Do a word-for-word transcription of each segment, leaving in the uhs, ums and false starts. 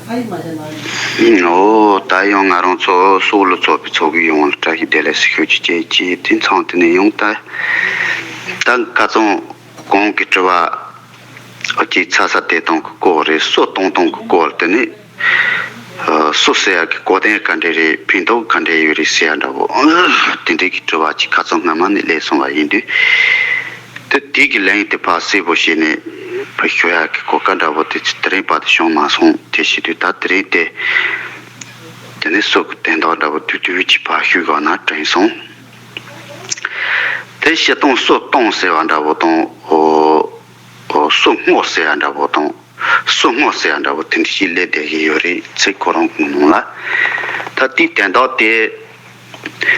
ཨོ། ད་ཡང་ང་རང་ཚོ་སོག་ལུ་ཚོགས་པའི་ཚོགས་པའི་ཡོངས་ལ་བཀྲ་ཤིས་བདེ་ལེགས་ཟེར་ཞུ་རྒྱུ་བཅས་ཀྱིས། དེ་མཚུངས་དེ་ནས་ཡང་ད་ད་ཁ་རྩང་གོང་གི་དྲི་བ་ཨོ་ཀྱི་ཚ་ས་དེ་དང་གི་སྐོར་རེད། སོ་གཏོང་སྟངས་གི་སྐོར་དེ་ནས་སོ་ཟེར་ཡག་གི་གོ་དོན་ག་འདྲས་རེད། ཕན་ཐོགས་ག་འདྲས་ཡོད་རེད་ཟེར་ཡག་འདྲ་བོ་དེ་འདྲས་ཀྱི་དྲི་བ་ཅིག་ཁ་རྩང་སྔ་མ་ནས་སླེབས་སོང་བ་ཡིན་དུས། དེ་དེ་གི་ལན་དེ་ཕར་གསལ་པོ་བྱས་ནས་ཕར་ཞུ་ཡག་གི་གོ་སྐབས་འདྲ་བོ་དེ་ཚོ་དེ་རིང་བར་དུ་བྱུང་མ་སོང་། དེ་བྱེད་དུས་ད་དེ་རིང་དེ་དེ་ནས་སོ་གི་དོན་དག་འདྲ་བོ་དུས་དུས་ཀྱི་ཕར་ཞུ་དགོས་ན་དྲན་སོང་། དེ་སྤྱིར་བཏང་སོ་གཏོང་ཟེར་བ་འདྲ་བོ་དང་། ཨོ། ཨོ། སོ་སྔོག་ཟེར་བ་འདྲ་བོ་དང་། སོ་སྔོག་ཟེར་བ་འདྲ་བོ་དེ་འདྲ་ཞིག་སླེབས་བསྡད་ཀྱི་ཡོད་རེད། ཚིག་ཁོ་རང་གི་ནང་ལ། ད་དེའི་དོན་དག་དེ་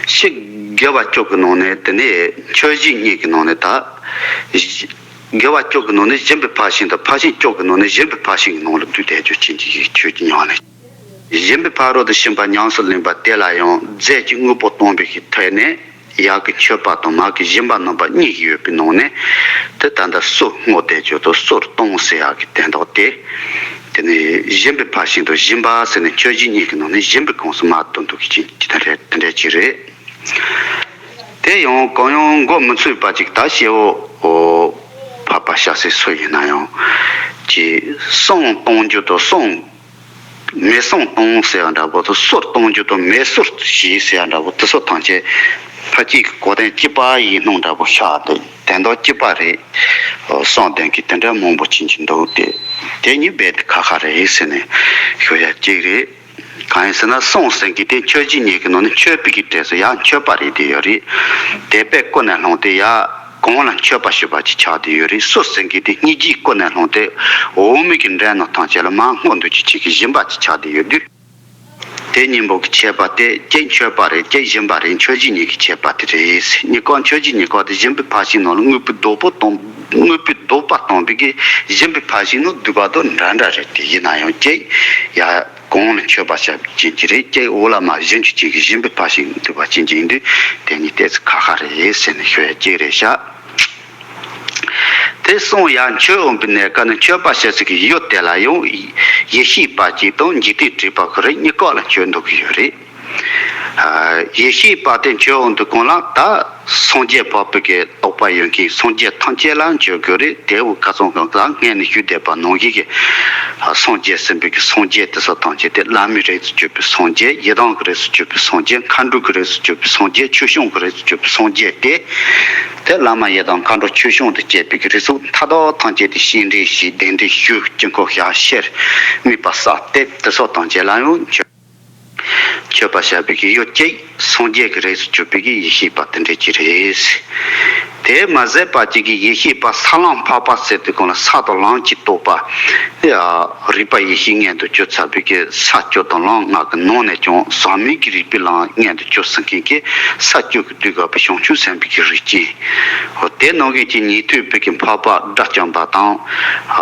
ཕྱི་དགེ་བ་བཅུ་གི་ནང་ནས། དེ་ནས་མཆོད་བྱེད་གཉིས་ཀྱི་ནང་ནས། ད་དགེ་བ་བཅུ་གི་ནང་ནས་སྦྱིན་པའི་ཕར་ཕྱིན་དང་། ཕར་ཕྱིན་བཅུ་གི་ནང་ནས་སྦྱིན་པའི་ཕར་ཕྱིན་གྱི་ནང་ལ་བསྡུས་བསྡད་རྒྱུ་ཅན་གྱི་ཡིག་ཆོས་ཀྱི་ཉམས་ལེན། སྦྱིན་པའི་ཕ་རོལ་ཏུ་ཕྱིན་པ་ཉམས་སུ་ལེན་པ་དེ་ལ་ཡང་རྫས་ཀྱི་དངོས་པོ་སྟོན་པའི་ཐད་ནས། ཡར་གྱི་མཆོད་པ་དང་མར་གྱི་སྦྱིན་པ་རྣམ་པ་གཉིས་ཀྱི་ཡོད་པའི་ནང་ནས། དེ་ད་ལྟ་སོ་སྔོག་བསྡད་རྒྱུ་དང་སོར་གཏོང་ཟེར་ཡག་གི་དོན་དག་དེ། དེ་ནས་སྦྱིན་པའི་ཕར་ཕྱིན་དང་། སྦྱིན་པ་ཟེར་ནས་མཆོད་བྱེད་གཉིས་ཀྱི་ནང་ནས་སྦྱིན་པའི་ཁོངས་སུ་མར་བསྡུ་འདུག་གི་ཅིག་དེ་འདྲ་དེ་འདྲ་ཅིག་རེད། དེ་ཡང་གང་ཡང་མགོ་མི་ཚོས་པ་ཅིག་ད་སྐྱེ་བོ་འཕགས་པ་སྐྱ་སེར་སུ་ཡིན་ན་ཡང་། ཅིག་བསང་གཏོང་རྒྱུ་དང་བསང་མེ་བསང་གཏོང་ཟེར་བ་འདྲ་བོ་དང་། སོར་གཏོང་རྒྱུ་དང་མེ་སོར་བྱེད་ཟེར་བ་འདྲ་བོ་དེ་ཚོ་ཐམས་ཅད་ཕལ་སྐད་ཀྱི་གོ་དོན་གཅིག་པ་ཡིན་སྣང་འདྲ་བོ་ཤར་འདུག་དོན་དག་གཅིག་པ་རེད། བསང་ལྡན་གྱི་དེ་འདྲ་མང་པོ་ཕྱིན་གྱི་འདུག་སྟེ། དེ་གཉིས་རྦད་དེ་ཁ་ཁ་རེད་ཟེར་ནས་ཞུ་ཡ་གཅིག་རེད། གང་ཡིན་ཟེར་ན། བསང་ཟེར་མཁན་དེ་མཆོད་བྱེད་གཉིས་ཀྱི་ནང་ནས་མཆོད་པའི་གི་གྲས་སུ་ཡར་མཆོད་པ་རེད་བསྡད་ཡོད་རེད། དད་པས་ཀུན་ནས་བསླངས་ཏེ་ཡར་གོང་ལ་མཆོད་པ་ཞུས་པ་ཅིག་ཆགས་བསྡད་ཡོད་རེད། སོ་ཟེར་མཁན་དེ་སྙིང་རྗེས་ཀུན་ནས་བསླངས་ཏེ་འོག་མིན་གྱི་འདྲེ་རྣམས་ཐམས་ཅད་ལ་མར་སྔོག་འདོན་གྱི་ཆེད་ཀྱི་སྦྱིན་པ་ཅིག་ཆགས་བསྡད་ཡོད་དུས། དེ་གཉིས་པོ་གི་ཁྱད་པར་དེ་གཅིག་མཆོད་པ་རེད། གཅིག་སྦྱིན་པ་རེད། མཆོད་བྱེད་གཉིས་ཀྱི་ཁྱད་པར་དེ་རེད། གཉིས་ཀ་མཆོད་བྱེད་གཉིས་ཀ་དེ་སྦྱིན་པའི་ཕར་ཕྱིན་ནང་ལ་དངོས་པོའི་རྡོག་པོ་གཏོང་། དངོས་པོའི་རྡོག་པ་གཏོང་བའི་གི་སྦྱིན་པའི་ཕར་ཕྱིན་ནང་འདུས་པ་དང་འདྲ་འདྲ་རེད། དེ་ཡིན་ན་ཡང་གཅིག་ཡར་གོང་ལ་མཆོད་པ་བྱ་བ་ཅན་གྱི་རེད། གཅིག་འོག་ལ་མར་སྦྱིན་རྒྱུ་ཅན་གྱི་སྦྱིན་པའི་ཕར་ཕྱིན་འདུས་པ་ཅན་གྱི་ཡིན་དུས། དེ་གཉིས་ཏོག་ཙམ་ཁ་ཁ་རེད་ཟེར་ནས་ཞུ་ཡ་གཅིག་རེད་ཤག་དེ་བསང་ཡར་མཆོད་འོང་བའི་གནས་སྐབས་ནས་མཆོད་པ་བྱ་ཟེར་གྱི་ཡུལ་དེ་ལ་ཡང་ཡེ་ཤེས་པ་གཅིག་དང་འཇིག་རྟེན་དྲེགས་པ་གི་རིགས་གཉིས་ཀ་ལ་མཆོད་འདོད་ཀྱི་ཡོད་རེད། ཡེ་ཤེས་པ་དེ་མཆོད་འོང་དུས་གང་ལ། ད་སངས་རྒྱས་འཕགས་པའི་གི་རྟོགས་པ་ཡོད་མཁན་སངས་རྒྱས་ཐམས་ཅད་ལ་མཆོད་དགོས་རེད། དེ་འུ་ཁ་སང་གང་ལ་སྔས་ནས་ཞུས་བསྡད་པ་ནང་བཞིན་གྱི་སངས་རྒྱས་ཟེར་བའི་གི་སངས་རྒྱས་དེ་ཚོ་ཐམས་ཅད་དེ་བླ་མའི་རིགས་སུ་གྱུར་པའི་སངས་རྒྱས། ཡི་དམ་གྱི་རིགས་སུ་གྱུར་པའི་སངས་རྒྱས། མཁའ་འགྲོ་གི་རིགས་སུ་གྱུར་པའི་སངས་རྒྱས། ཆོས་སྐྱོང་གི་རིགས་སུ་གྱུར་པའི་སངས་རྒྱས་དེ། དེ་བླ་མ་ཡི་དམ་མཁའ་འགྲོ་ཆོས་སྐྱོང་དང་བཅས་པའི་གི་རིགས་ཚོགས་མཐའ་དག་ཐམས་ཅད་དེ་སྤྱན་འདྲེན་ཞུས། གདན་འདྲེན་ཞུས། དཀྱིལ་འཁོར་བཤམས། ཕྱིར་དམིགས་པ་གསལ་ཏེ་དེ་ཚོ་ཐམས་ཅད་ལ་ཡང་མཆོད། མཆོད་པ་བྱ་བའི་གི་ཡུལ་གཅིག་སངས་རྒྱས་ཀྱི་རིགས་སུ་གྱུར་པའི་གི་ཡེ་ཤེས་པ་དེ་འདྲ་ཅིག་རེད། དེ་མ་ཟད་པ་ཅིག་གི་ཡེ་ཤེས་པ་ས་ལམ་འཕགས་པ་ཟེར་དུས་གང་ལ་ས་དང་ལམ་གྱི་རྟོགས་པ། ཡ། རིག་པ་ཡེ་ཤེས་མངོན་དུ་གྱུར་ཚར་བའི་གི་ས་བཅུ་དང་ལམ་ལྔ་གི་ནང་ནས་ཀྱང་ཟག་མེད་ཀྱི་རིག་པའི་ལམ་མངོན་དུ་གྱུར་ཚར་མཁན་གྱི་ས་བཅུ་གི་དུས་འགོ་པའི་བྱང་ཆུབ་སེམས་དཔའི་གི་རིགས་ཅན། འོ། དེ་ནང་བཞིན་གྱི་ཉན་ཐོས་པའི་གི་འཕགས་པ་དགྲ་བཅོམ་པ་དང་།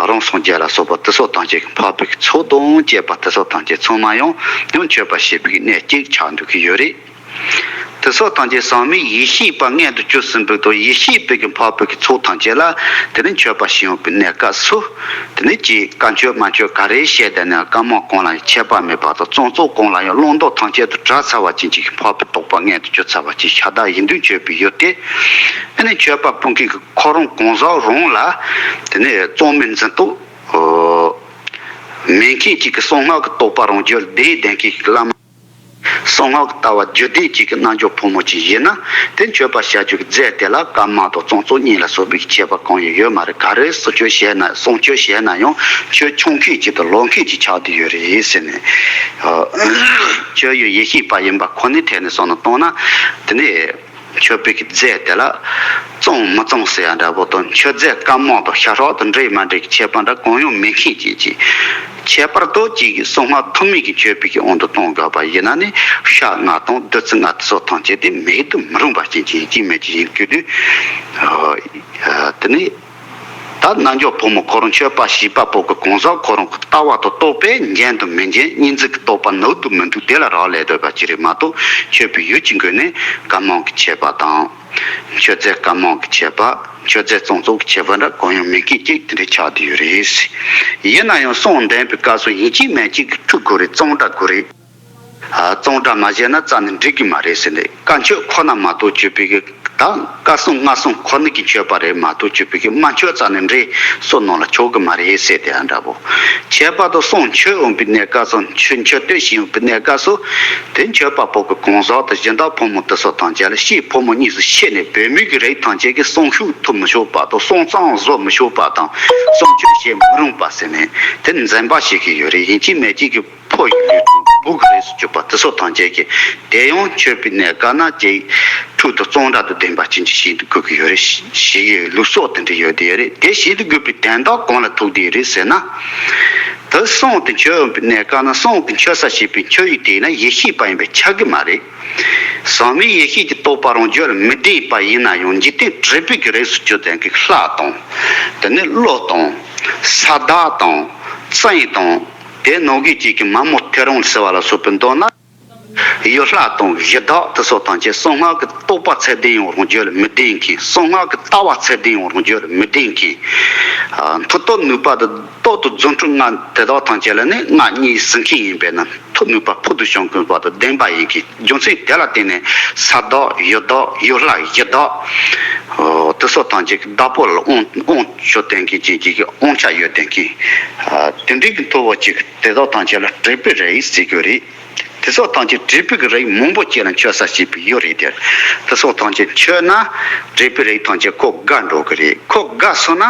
རང་སངས་རྒྱས་ལ་སོགས་པ་དེ་ཚོ་ཐམས་ཅད་ཀྱི་འཕགས་པའི་གི་ཚོགས་དང་བཅས་པ་དེ་ཚོ་ཐམས་ཅད་ཚང་མ་ཡང་ཡང་མཆོད་པ་བྱེད་པའི་གི་གནས་གཅིག་ཆགས་འདུག་གི་ཡོད་རེད། དེ་ཚོ་ཐམས་ཅད་ཟག་མེད་ཡེ་ཤེས་པ་མངོན་དུ་གྱུར་ཟིན་པའི་ཐོག་ཡེ་ཤེས་པའི་གི་འཕགས་པའི་གི་ཚོགས་ཐམས་ཅད་ལ་དེ་ནི་མཆོད་པ་ཞུ་ཡོང་བའི་གནས་སྐབས་སུ། དེ་ནི་ཅིག་བཀའ་མཆོད་མ་མཆོད་ག་རེ་བཤད་བསྡད་ན་བཀའ་མ་གང་ལ་ཡང་ཆད་པ་མེད་པ་དང་། གསུང་རྩོམ་གང་ལ་ཡང་བླང་དོར་ཐམས་ཅད་དུ་བྲལ་ཚར་བ་ཅན་གྱི་འཕགས་པའི་རྟོགས་པ་མངོན་དུ་གྱུར་ཚར་བ་ཅན་ཤ་སྟག་ཡིན་དུས་མཆོད་པའི་ཡུལ་དེ། དེ་ནི་མཆོད་པ་ཕུལ་མཁན་གྱི་ཁོ་རང་གང་ཟག་རང་ལ་དེ་ནི་གཙང་མའི་འཛིན་སྟངས་མེད་མཁན་ཅིག་གི་གསང་སྔགས་ཀྱི་རྟོགས་པ་རང་རྒྱུད་ལྡན་ལྡན་མཁན་གྱི་བླ་མ། གསང་སྔགས་ཀྱི་ལྟ་བ་རྒྱུད་ལྡན་ཅིག་གི་རྣལ་འབྱོར་ཕོ་མོ་ཅིག་ཡིན་ན། དེ་མཆོད་པ་བྱ་རྒྱུ་གི་རྫས་དེ་ལ་བཀའ་མ་དང་གསུང་རྩོམ་གཉིས་ལ་སོགས་པའི་ཁྱད་པར་གང་ཡང་ཡོད་མ་རེད། ག་རེ་གསུང་ཆོས་བྱས་ན་གསུང་ཆོས་བྱས་ན་ཡང་ཆོས་འཆང་མཁན་ཅིག་དང་ལོབས་མཁན་ཅིག་ཆགས་བསྡད་ཡོད་རེད་ཟེར་ནས། ཆོས་ཡུལ་ཡེ་ཤེས་པ་ཡིན་པ་ཁོ་ནའི་ཐད་ནས་བསམ་བློ་བཏང་ན། དེ་ནས། མཆོད་པའི་གི་རྫས་དེ་ལ་གཙང་མི་གཙང་ཟེར་ཡ་འདྲ་པོ་དང་། མཆོད་རྫས་བཀའ་མ་དང་ཤ་ཁྲག་དང་འདྲེས་མ་འདྲེས་ཀྱི་ཁྱད་པར་འདྲ་གང་ཡང་མེད་མཁན་ཅིག་ཅིག་ཁྱད་པར་དུ་ཅིག་གསང་སྔགས་ཐུན་མིན་གྱི་མཆོད་པའི་གི་དབང་དུ་གཏོང་དགོས་པ་ཡིན་ན་ནི། ཕྱག་ལྔ་དང་བདུད་རྩི་ལྔ་དེ་ཚོ་ཐམས་ཅད་དེ་མེད་དུ་མི་རུང་བ་ཅན་ཅིག་ཅིག་མེད་ཅིག་ཡིན་དགོས་དུས། དེ་ནི། ད་རྣལ་འབྱོར་ཕོ་མོ་ཁོ་རང་མཆོད་པ་བྱེད་པ་པོ་གི་གང་ཟག་ཁོ་རང་གི་ལྟ་བ་དང་རྟོག་པས་འཇོན་དང་མི་འཇོན། གཉིས་འཛིན་གྱི་རྟོག་པ་ནུབ་དང་མི་ནུབ་དེ་ལ་རག་ལས་སྡོད་པ་ཅིག་རེད་མ་གཏོགས། མཆོད་པའི་ཡུལ་གྱི་སྒོ་ནས་བཀའ་མང་གི་མཆོད་པ་དང་། མཆོད་རྫས་བཀའ་མང་གི་མཆོད་པ། མཆོད་རྫས་གཙང་བཙོག་གི་མཆོད་པ་འདྲ་གང་ཡང་མེད་མཁན་ཅིག་དེ་འདྲ་ཆགས་བསྡད་ཡོད་རེད། ཡིན་ན་ཡང་གསུང་འདོན་པའི་སྐབས་སུ་ཡིན་གཅིག་མིན་གཅིག་གི་ཁྲུས་དགོས་རེད། གཙང་སྦྲ་དགོས་རེད། ཨ། གཙང་སྦྲ་མ་བྱས་ན་རྩ་ནས་འགྲིག་གི་མ་རེད་ཟེར་ནས། བཀའ་མཆོད་ཁོ་ན་མ་གཏོགས་བཅོས་པའི་གི་དང་བཀའ་སྲུང་ལྔ་སྲུང་ཁོ་ན་གི་མཆོད་པ་རེད་མ་གཏོགས་བཅོས་པའི་གི་མ་མཆོད་རྩ་ནས་འདྲེ་སོ་ནང་ལ་ཆོག་གི་མ་རེད་ཟེར་དེ་ཨ་འདྲ་པོ། མཆོད་པ་དང་གསུང་མཆོད་འོང་པའི་གནས་སྐབས་སུ། མཆོད་མཆོད་བསྟོད་བྱེད་འོང་པའི་གནས་སྐབས་སུ། དེ་མཆོད་པ་པོ་གི་གང་ཟག་དང་སྦྱིན་བདག་ཕོ་མོ་དེ་ཚོ་ཐམས་ཅད་ལ་ཕྱི་ཕོ་མོ་གཉིས་སུ་ཕྱེ་ནས་བོད་མི་གི་རིགས་ཐམས་ཅད་ཀྱིས་གསུང་ཤུགས་ཐུབ་མི་ཆོག་པ་དང་། གསུང་གཙང་བཟོ་མི་ཆོག་པ་དང་། གསུང་མཆོད་བྱེད་མི་རུང་བ་ཟེར་ནས་དེ་འཛེམ་པ་བྱེད་ཀྱི་ཡོད་རེད། ཡིན་གཅིག་མིན་གཅིག་གི་ཕོ་ཡི་ལུས་དང་བུ་གི་རིགས་སུ་གྱུར་པ་དེ་ཚོ་ཐམས་ཅད་ཀྱིས་དེ་ཡང་མཆོད་པའི་གནས་སྐབས་ན་ཅིག་ཁྲུས་དང་གཙང་སྦྲ་དང་ལྡན་པ་ཅན་ཅིག་བྱེད་དགོས་ཀྱི་ཡོད་རེད། ཞིག་གི་ལུགས་སྲོལ་དེ་འདྲ་ཡོད་དེ་ཡོད་རེད། དེ་བྱེད་དགོས་པའི་དོན་དག་གང་ལ་ཐུག་བསྡད་ཡོད་རེད་ཟེར་ན། དེ་གསུང་དེ་མཆོད་པའི་གནས་སྐབས་ན་གསུང་གི་མཆོད་ས་བྱེད་པའི་མཆོད་ཡུལ་དེ་ཡིན་ན་ཡེ་ཤེས་པ་ཡིན་པས་ཁྱབ་ཀྱི་མ་རེད། ཟག་མེད་ཡེ་ཤེས་ཀྱི་རྟོགས་པ་རང་རྒྱུད་ལ་མི་ལྡན་པ་ཡིན་ན་ཡང་འཇིག་རྟེན་དྲེགས་པའི་གི་རིགས་སུ་གྱུར་ཏེ་གི་ལྷ་དང་། དེ་ནས་ཀླུ་དང་། ས་བདག་དང་། བཙན་དང་། དེ་ནང་གི་ཅིག་གི་མ་མོ་ཐེ་རང་ཟེར་བ་ལ་སོགས་པའི་མདོ་ན། ཡུལ་ལྷ་དང་གཞི་བདག་དེ་ཚོ་ཐམས་ཅད་གསང་སྔགས་ཀྱི་རྟོགས་པ་ཚད་ལྡན་ཡང་རང་རྒྱུད་ལ་མི་ལྡན་མཁན། གསང་སྔགས་ཀྱི་ལྟ་བ་ཚད་ལྡན་ཡང་རང་རྒྱུད་ལ་མི་ལྡན་མཁན། ཨ། མཐུ་སྟོབས་ནུས་པ་དང་སྟོབས་དང་རྫུ་འཕྲུལ་ལྔ་དེ་དག་ཐམས་ཅད་ལ་ནི་སྔགས་གཉིས་གཟིགས་མཁན་ཡིན་པས་ན། མཐུ་ནུས་པ་ཕུལ་དུ་བྱུང་དགོས་པ་དང་ལྡན་པ་ཡིན་གྱི། རྒྱུ་མཚན་དེ་ལ་བརྟེན་ནས་ས་བདག་ཡུལ་བདག་ཡུལ་ལྷ་གཞི་བདག་ཨོ། དེ་ཚོ་ཐམས་ཅད་ཀྱི་བདག་པོ་ལ་དབང་དབང་ཆོག་ལྡན་མཁན་ཅན་གྱི་དབང་ཆ་ཡོད་ལྡན་མཁན། ཨ། དེ་འདྲའི་གི་མཐུ་བོ་ཅིག་དེ་དག་ཐམས་ཅད་ལ་དྲེགས་པའི་རིགས་ཟེར་གྱི་རེད། དེ་ཚོ་ཐམས་ཅད་དྲེགས་པའི་གི་རིགས་མང་པོ་ཅིག་ལ་མཆོད་ས་བྱེད་པའི་ཡུལ་རེད་དེ། དེ་ཚོ་ཐམས་ཅད་མཆོད་ན་དྲེགས་པའི་རིགས་ཐམས་ཅད་ཁོ་དགའ་འགྲོ་གི་རེད། ཁོ་དགའ་སོང་ན་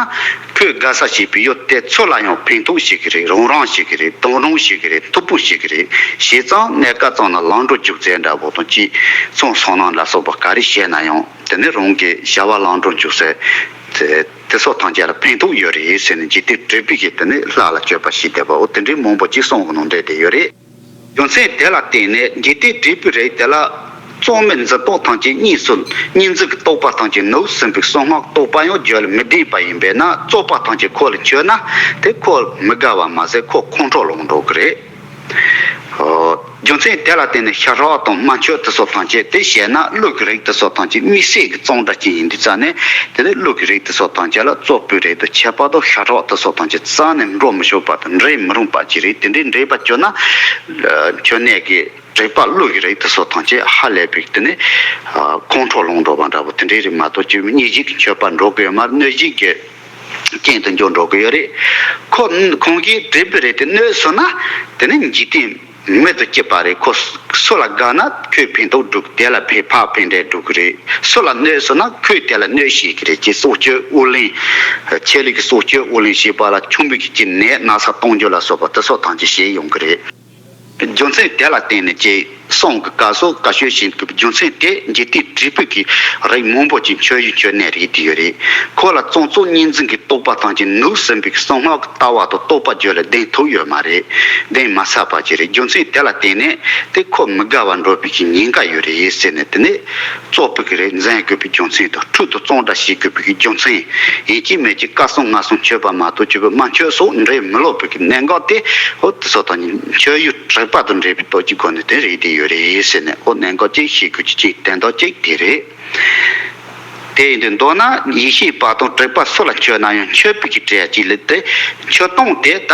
ཁོས་དགའ་ས་བྱེད་པའི་ཡུལ་དེ་ཚོ་ལ་ཡང་ཕན་ཐོགས་བྱེད་ཀྱི་རེད། རོགས་རམ་བྱེད་ཀྱི་རེད། གདོང་ལེན་བྱེད་ཀྱི་རེད། ཐུགས་ཕན་བྱེད་ཀྱི་རེད། བྱས་ཙང་གནས་སྐབས་ཙམ་ན་ལམ་འགྲོ་མཇུག་རྫས་འདྲ་པོ་དང་ཅིག་ཚོང་སོང་ན་ལ་སོགས་པ་ག་རེ་བྱས་ན་ཡང་དེ་ནི་རང་གི་བྱ་བ་ལམ་འགྲོ་མཇུག་རྫས་དེ་དེ་ཚོ་ཐམས་ཅད་ལ་ཕན་ཐོགས་ཡོད་རེད་ཟེར་ནས་འཇིག་རྟེན་དྲེགས་པའི་གི་དེ་ནི་ལྷ་ལ་མཆོད་པ་བྱེད་བསྡད་པ་འོ་དེ་འདྲའི་མང་པོ་ཅིག་གསུང་གི་ནང་འདྲེས་བསྡད་ཡོད་རེད། རྒྱུ་མཚན་དེ་ལ་བརྟེན་ནས་འཇིག་རྟེན་དྲེགས་པའི་རིགས་དེ་ལ་གཙང་མའི་འཛིན་སྟངས་ཐམས་ཅད་གཉིས་སུ་གཉིས་འཛིན་གྱི་རྟོག་པ་ཐམས་ཅད་ནུབ་ཟིན་པའི་གསང་སྔགས་རྟོགས་པ་ཡང་རྒྱུད་ལ་མི་ལྡན་པ་ཡིན་པས་ན་རྩོད་པ་ཐམས་ཅད་ཁོ་ལ་མཆོད་ན་དེ་ཁོ་མི་དགའ་བ་མ་ཟད་ཁོ་ཁོང་ཁྲོ་ལངས་འགྲོ་གི་རེད། ཨོ། རྒྱུ་མཚན་དེ་ལ་བརྟེན་ནས་ཤ་ཁྲག་དང་རྨ་ཆུ་དེ་ཚོ་ཐམས་ཅད་དེ་བྱས་ན་ཀླུ་གི་རིགས་དེ་ཚོ་ཐམས་ཅད་དམིགས་བསལ་གྱི་གཙང་སྦྲ་ཅན་ཡིན་དུས་ཙང་ནས་དེ་ནས་ཀླུ་གི་རིགས་དེ་ཚོ་ཐམས་ཅད་ལ་རྩོད་པའི་རིགས་དང་ཁྱད་པར་དུ་ཤ་ཁྲག་དེ་ཚོ་ཐམས་ཅད་རྩ་ནས་འགྲོ་མི་ཆོག་པ་དང་འདྲེས་མི་རུང་པ་ཅིག་རེད། དེ་འདྲའི་འདྲེས་པ་གྱུར་ན་མཆོད་གནས་ཀྱི་དྲེགས་པ་ཀླུ་གི་རིགས་དེ་ཚོ་ཐམས་ཅད་ཧ་ལས་པའི་དེ་ནས་ཁོང་ཁྲོ་ལངས་འགྲོ་བ་འདྲ་པོ་དེ་འདྲའི་རིགས་མ་གཏོགས་ཅིག་གཉིས་བཞི་གི་མཆོད་པ་འགྲོ་དགོས་མ་རེད། སྣོད་བཞི་གི་རྐྱེན་དུ་འགྱུར་འགྲོ་གི་ཡོད་རེད། ཁོ་ཁོང་གིས་དྲེགས་པའི་རིགས་དེ་གནོད་སོང་ན་དེ་ནི་འཇིག་རྟེན་མི་དུ་སྐྱིད་པ་རེད། ཁོ་སུ་ལ་དགའ་ན་ཁོས་ཕན་ཐོགས་སྒྲུབ། དེ་ལ་ཕན་ཕར་ཕན་འབྲས་སྒྲུབ་གི་རེད། སུ་ལ་གནོད་སོང་ན་ཁོས་དེ་ལ་གནོད་བྱེད་ཀྱི་རེད། ཅེས་སྲོག་གཅོད་དབུགས་ལེན། ཆེད་ལས་ཀྱི་སྲོག་གཅོད་དབུགས་ལེན་བྱེད་པ་ལ་ཆུང་བའི་གི་ཅིག་ནད་ན་ཚ་གཏོང་རྒྱུ་ལ་སོགས་པ་དེ་ཚོ་ཐམས་ཅད་བྱེད་ཡོང་གི་རེད། རྒྱུ་མཚན་དེ་ལ་བརྟེན་ནས་ཀྱི་གསུང་གི་སྐབས་སུ་བཀའ་ཆོས་བྱེད་དགོས་པའི་རྒྱུ་མཚན་དེ་འཇིག་རྟེན་དྲེགས་པའི་གི་རིགས་མང་པོ་ཅིག་མཆོད་ཡུལ་མཆོད་གནས་རེད་དེ་ཡོད་རེད། ཁོ་ལ་གཙང་བཙོག་གཉིས་འཛིན་གྱི་རྟོག་པ་ཐམས་ཅད་ནུབ་ཟིན་པའི་གསང་སྔགས་ཀྱི་ལྟ་བ་དང་རྟོགས་པ་རྒྱུད་ལ་ལྡན་ཐུབ་ཡོད་མ་རེད། ལྡན་མ་ཚར་བ་ཅིག་རེད། རྒྱུ་མཚན་དེ་ལ་བརྟེན་ནས་དེ་ཁོ་མི་དགའ་བ་འགྲོ་བའི་གི་ཉེན་ཁ་ཡོད་རེད་ཟེར་ནས་དེ་ནས་རྩོད་པའི་གི་རེད། འཛེམ་དགོས་པའི་རྒྱུ་མཚན་དང་ཁྲུས་དང་གཙང་སྦྲ་བྱེད་དགོས་པའི་གི་རྒྱུ་མཚན། ཡིན་གཅིག་མིན་གཅིག་བཀའ་སྲུང་ལྔ་སྲུང་མཆོད་པ་མ་གཏོགས་མཆོད་པའི་མ་མཆོད་སོགས་འདྲེ་མི་ལོག་པའི་གི་གནད་འགག་དེ་འོ་དེ་ཚོ་དང་མཆོད་ཡུལ་དྲེགས་པ་དང་འདྲེས་པའི་སྟོབས་ཀྱི་སྒོ་ནས་དེ་རེད་དེ་ཡོད་རེད་ཟེར་ནས་འོ་གནད་འགག་ཅིག་ཤེས་དགོས་ཀྱི་ཅིག་དོན་དག་ཅིག་དེ་རེད། དེ་ཡིན་དུས་མདོར་ན་ཡེ་ཤེས་པ་དང་དྲེགས་པ་སུ་ལ་མཆོད་ན་ཡང་མཆོད་པའི་གི་གྲས་ཅིག་ལས་དེ་མཆོད་སྟངས་དེ་ད་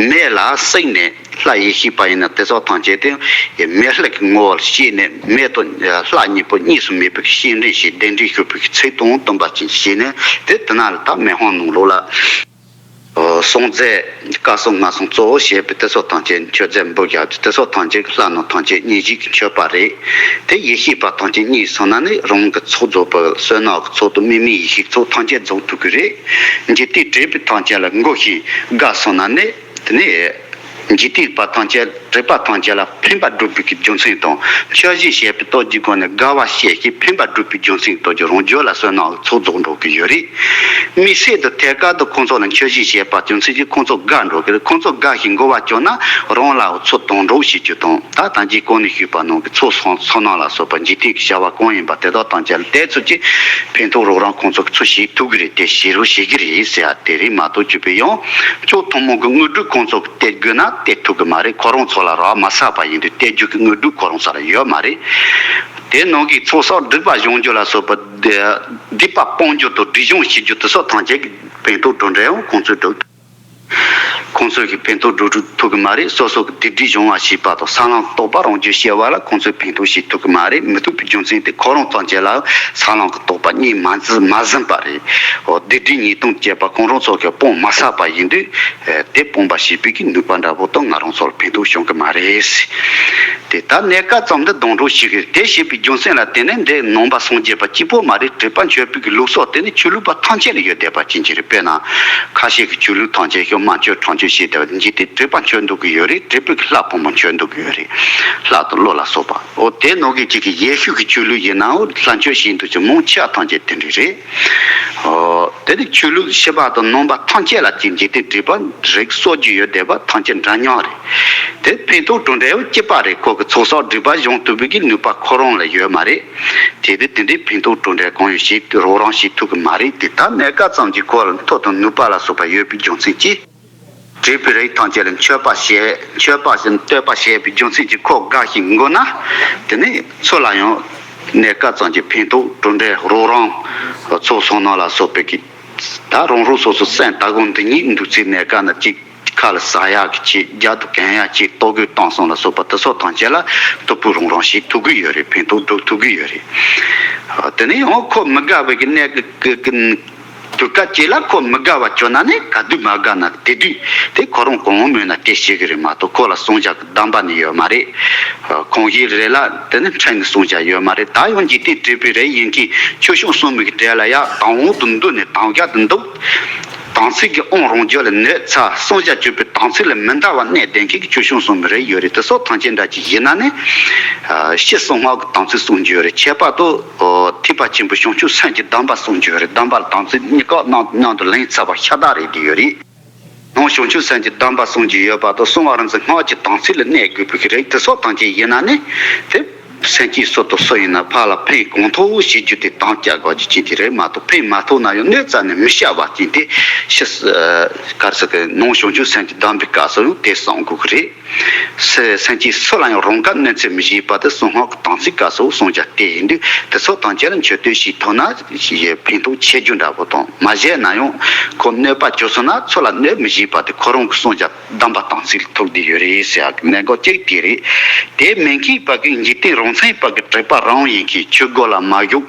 མེ་ལ་བསྲེགས་ནས། ལྷ་ཡེ་ཤེས་པ་ཡིན་ན་དེ་ཚོ་ཐམས་ཅད་དེ་མེ་ལྷ་གི་ངོ་བོར་ཤེས་ནས་མེ་དང་ལྷ་གཉིས་པོ་གཉིས་སུ་མེད་པའི་བཤད་འདྲེན་བྱས་གདན་འདྲེན་ཞུ་བའི་ཚིག་དང་བསྟུན་པ་ཅན་བྱས་ནས་དེ་དེ་ན་ལ་ད་མེ་དཔུང་ནང་ལོགས་ལ་སྲུང་མཛད་བཀའ་སྲུང་ལྔ་སྲུང་གཙོ་བོ་བྱས་པའི་དེ་ཚོ་ཐམས་ཅད་མཆོད་རྫས་འབུལ་རྒྱག་རྒྱུ་དེ་ཚོ་ཐམས་ཅད་ལྷ་ནང་ཐམས་ཅད་གཉིས་བཞི་གི་མཆོད་པ་རེད། དེ་ཡེ་ཤེས་པ་ཐམས་ཅད་གཉིས་སོང་ན་ནི་རང་གི་ཚོགས་རྫོགས་པའི་བསོད་ནམས་ཀྱི་ཚོགས་དང་དམིགས་མེད་ཡེ་ཤེས་ཚོགས་ཐམས་ཅད་རྫོགས་ཐུབ་ཀྱི་རེད། འཇིག་རྟེན་དྲེགས་པའི་ཐམས་ཅད་ལ་མགོ་ཞིང་དགའ་སོང་ན་ནི། དེ་ནས་ འཇིག་རྟེན་པ་ཐམས་ཅད་དྲེགས་པ་ཐམས་ཅད་ལ་ཕན་པ་སྒྲུབ་པའི་རྒྱུ་མཚན་དང་མཆོད་བཞེས་བྱས་པའི་སྟོབས་ཀྱི་སྒོ་ནས་དགའ་བ་བཤད་ཀྱིས་ཕན་པ་སྒྲུབ་པའི་རྒྱུ་མཚན་སྟོབས་ཀྱིས་རང་རྒྱུད་ལ་བསོད་ནམས་ཚོགས་རྫོགས་འགྲོ་གི་ཡོད་རེད། དམིགས་བསལ་དུ་ཐད་ཀར་དུ་ཁོང་ཚོ་ལ་མཆོད་བཞེས་བྱས་པ་རྒྱུ་མཚན་གྱིས་ཁོང་ཚོ་དགའ་འགྲོ་གི་རེད། ཁོང་ཚོ་དགའ་ཞིང་མགུ་བ་སྐྱོ་ན་རང་ལའང་ཚོགས་དོན་འགྲུབ་བྱེད་རྒྱུ་དང་ད་ད་གིན་གོང་ནས་ཞུས་པ་ནང་གི་ཚོགས་བསོད་ནམས་ལ་སོགས་པ་འཇིག་རྟེན་གྱི་བྱ་བ་གང་ཡིན་པ་དེ་དག་ཐམས་ཅད་ལ་དེ་ཚོ་གྱིས་ཕན་ཐོགས་རོགས་རམ་ཁོང་ཚོ་གིས་ཚུར་བྱེད་ཐུབ་ཀྱི་རེད། དེ་བྱེད་རོགས་བྱེད་ཀྱི་རེད་ཟེར་ཡ་དེ་རེད་མ་གཏོགས་ཅི་ཕན་ཡོང་། ཕྱོགས་ཐུན་མོང་གི་དངོས་གྲུབ་ཁོང་ཚོ་གིས་སྟེར་དགོས་ན་སྟེར་ཐུབ་ཀྱི་མ་རེད། ཁོ་རང་ཚོ་ལ་རག་མ་ཚར་བ་ཡིན་དུས་སྟེར་རྒྱུ་གི་དངོས་གྲུབ་ཁོ་རང་ཚོ་ལ་ཡོད་མ་རེད། དེ་ནང་གི་ཚོགས་བསགས་སྒྲིབ་པ་སྦྱང་རྒྱུ་ལ་སོགས་པ་སྡིག་པ་སྤོང་རྒྱུ་དང་སྒྲིབ་སྦྱོང་བྱེད་རྒྱུ་དེ་སོགས་ཐམས་ཅད་ཀྱི་ཕན་ཐོགས་འགྲོ་འདྲ་ཡང་ཁོང་ཚོས་སྒྲུབ། ཁོང་ཚོས་ཀྱི་ཕན་ཐོགས་སྒྲུབ་ཐུབ་ཀྱི་མ་རེད། སོ་སོ་གི་སྡིག་སྒྲིབ་སྦྱོང་བ་བྱེད་པ་དང་ས་ལམ་རྟོགས་པ་རང་རྒྱུད་སྐྱེ་བ་ལ་ཁོང་ཚོས་ཕན་ཐོགས་བྱེད་ཐུབ་ཀྱི་མ་རེད། མི་ཐུབ་པའི་རྒྱུ་མཚན་དེ་ཁོ་རང་ཐམས་ཅད་ལ་ས་ལམ་གྱི་རྟོགས་པ་རྙེད་མ་ཟིན་མ་ཟིན་པ་རེད། འོ་སྡིག་སྒྲིབ་ཉེས་ལྟུང་བཅས་པ་ཁོང་རང་ཚོ་གིས་སྤོང་མ་ཚར་བ་ཡིན་དུས་དེ་སྤོང་བ་བྱེད་པའི་གི་ནུས་པ་འདྲ་པོ་དང་ང་རང་ཚོ་ལ་ཕན་ཐོགས་བྱུང་གི་མ་རེད། དེ་ལྟར་གནས་སྐབས་ཙམ་དུ་སྡོང་གྲོགས་ཤིག་གིས་དེ་བྱེད་པའི་རྒྱུ་མཚན་ལ་བརྟེན་ནས་འདི་ནང་པ་སངས་རྒྱས་པ་གཅིག་པོ་མ་རེད། དྲེགས་པ་མཆོད་པའི་གི་ལུགས་སྲོལ་དེ་ནི་ཆོས་ལུགས་པ་ཐམས་ཅད་ལ་ཡོད་བསྡད་པ་ཅན་ཅིག་རེད། དཔེར་ན་ཁ་ཤས་ཀྱི་ཆོས་ལུགས་ཐམས་ཅད་ཤོག་དམར་མཆོད་ཁྲག་མཆོད་བྱས་བསྡད་པ་འཇིག་རྟེན་དྲེགས་པ་མཆོད་འདུག་གི་ཡོད་རེད། དྲེགས་པའི་གི་ལྷ་ཕོ་མོ་མཆོད་འདུག་གི་ཡོད་རེད། ལྷ་དང་ཀླུ་ལ་སོགས་པ། འོ་དེ་ནང་གི་གཅིག་གི་ཡེ་ཤུ་གི་ཆོས་ལུགས་ཡིན་ནའང་ལྷ་མཆོད་བྱས་འདུག་ཅིང་མང་ཆེ་བ་ཐམས་ཅད་དེ་འདྲ་རེད། འོ་དེ་ནི་ཆོས་ལུགས་ཕྱི་པ་དང་ནང་པ་ཐམས་ཅད་ལ་ཅིག་འཇིག་རྟེན་དྲེགས་པ་རིགས་གསོག་རྒྱུ་ཡོད་བསྡད་པ་ཐམས་ཅད་འདྲ་མཉམ་རེད། དེ་ཕན་ཐོགས་གྲུབ་འབྲས་ཡང་གཅིག་པ་རེད། ཁོ་གི་ཚོགས་བསགས་སྒྲིབ་པ་སྦྱོང་ཐུབ་པའི་གི་ནུས་པ་ཁོ་རང་ལ་ཡོད་མ་རེད། དེ་དུས་དེ་འདྲའི་ཕན་ཐོགས་གྲུབ་འབྲས་གང་ཡང་བྱེད་རོགས་རམ་བྱེད་ཐུབ་ཀྱི་མ་རེད། དེ་ལྟར་གནས་སྐབས་ཙམ་གྱི་ཁོ་ལ་མཐུ་དང་ནུས་པ་ལ་སོགས་པ་ཡོད་པའི་རྒྱུ་མཚན་གྱིས། དྲེགས་པའི་རིགས་ཐམས་ཅད་ལ་མཆོད་པ་བྱས་མཆོད་པ་བྱས་བསྟོད་པ་བྱས་པའི་རྒྱུ་མཚན་གྱིས་ཁོ་དགའ་ཞིང་མགུ་ན། དེ་ནས་ཚུར་ལ་ཡང་གནས་སྐབས་ཙམ་གྱི་ཕན་ཐོགས་གྲུབ་འབྲས་རོགས་རམ་ཚོགས་བསགས་ནང་ལ་སོགས་པའི་གི། ད་རང་རང་སོ་སོ་སེམས་ལྟ་སྒོམ་འདི་གཉིས་འདུག་ཚེ་གནས་སྐབས་ན་གཅིག་ཁ་ལ་ཟ་ཡག་གི་ཆེད་རྒྱ་དུ་གན་ཡག་ཆེད་ལྟོ་གོས་བཏང་སོང་ལ་སོགས་པ་དེ་ཚོ་ཐམས་ཅད་ལ་སྟོབས་པོ་རང་རང་ཞིག་ཐུབ་ཀྱི་ཡོད་རེད། ཕན་ཐོགས་སྒྲུབ་ཐུབ་ཀྱི་ཡོད་རེད། དེ་ནས་ཡང་ཁོ་མི་དགའ་བའི་གི་གནས་གི་གི་དུས་སྐབས་ཅིག་ལ་ཁོ་མི་དགའ་བ་བྱུང་ན་ནི་ག་དུས་མ་དགའ་ན་དེ་དུས་དེ་ཁོ་རང་གང་མོས་ན་དེ་བྱེད་གི་རེད་མ་གཏོགས་ཁོ་ལ་གསུང་བྱ་གི་གདམས་པ་ནི་ཡོད་མ་རེད། གང་ཞིག་རེད་ལ་དེ་ནི་ཕྲན་ནི་གསུང་བྱ་ཡོད་མ་རེད། ད་ཡང་འཇིག་རྟེན་དྲེགས་པའི་རིགས་ཡིན་མཁན་ཆོས་སྐྱོང་སྲུང་མའི་གི་གྲས་ལ་ཡ་དང་པོ་དུ་འདུག་ནས་དམ་བཅའ་དུ་འདུག་དམ་ཚིག་གི་དབང་རང་རྒྱུད་ལ་ནོད་ཚར། གསུང་བྱ་སྤྱོད་པའི་དམ་ཚིག་ལ་མི་འདའ་བ་གནད་ལྡན་མཁན་གྱི་ཆོས་སྐྱོང་སྲུང་མའི་རིགས་ཡོད་རེད། དེ་སོགས་ཐམས་ཅད་འདྲ་ཅིག་ཡིན་ན་ནི། ཕྱི་གསང་སྔགས་ཀྱི་དམ་ཚིག་སྲུང་རྒྱུ་ཡོད་རེད། ཁྱད་པར་དུ་ཐེག་པ་ཆེན་པོའི་བྱང་ཆུབ་སེམས་ཀྱི་གདམས་པ་སྲུང་རྒྱུ་ཡོད་རེད། གདམས་པ་ལ་དམ་ཚིག་གཉིས་ཀ་མཉམ་དུ་ལེན་ཚར་བ་ཤ་སྟག་རེད་དེ་ཡོད་རེད། ནང་བྱང་ཆུབ་སེམས་ཀྱི་གདམས་པ་སྲུང་རྒྱུ་ཡོད་པ་དང་གསང་བ་རིག་འཛིན་སྔགས་ཀྱི་དམ་ཚིག་ལ་གནས་དགོས་པའི་རིགས་དེ་སོགས་ཐམས་ཅད་ཡིན་ན་ནི་དེ། སེམས་ཅན་སུ་དང་སུ་ཡིན་ན་ཕར་ལ་ཕན་གང་ཐོགས་བྱེད་རྒྱུ་དེ་དམ་བཅའ་དགོས་རྒྱུ་ཅན་དེ་རེད་མ་གཏོགས་ཕན་མ་ཐོགས་ན་ཡང་གནོད་རྩ་ནས་མི་བྱ་བ་ཅན་དེ་ཕྱི་ག་རེ་ཟེར་གི་ནང་བྱང་ཆུབ་སེམས་ཀྱི་གདམས་པའི་སྐབས་སུ་ཡང་དེ་གསུང་དགོས་ཀྱི་རེད། སེམས་ཅན་སུ་ལ་ཡང་རང་དགར་གནོད་འཚེ་མི་བྱེད་པ་དེ་གསང་སྔགས་ཀྱི་དམ་ཚིག་སྐབས་སུ་གསུང་བྱ་དེ་ཡིན་དུས་དེ་ཚོ་དམ་བཅའ་ལ་མཆོད་བསྟོད་བྱེད་ཐུབ་ན་ཕན་ཐོགས་ཆེ་རྒྱུ་འདྲ་པོ་དང་མ་བྱས་ན་ཡང་ཁོ་གནོད་པ་བྱུང་སོང་ན་ཚུར་ལ་གནོད་མི་བྱེད་པ་དེ་ཁོ་རང་གི་གསུང་བྱ། གདམས་པ་དམ་ཚིག་ལ་ཐུག་བསྡད་ཡོད་རེད་ཟེར་ཡག་གི་གནད་འགག་གཅིག་དེ་རེད། དེ་མིན་མཁན་པ་གི་འཇིག་རྟེན་རང་མཚན་པ་གི་དྲེགས་པ་རང་ཡིན་མཁན་ཆོས་སྒོ་ལ་མ་ཞུགས།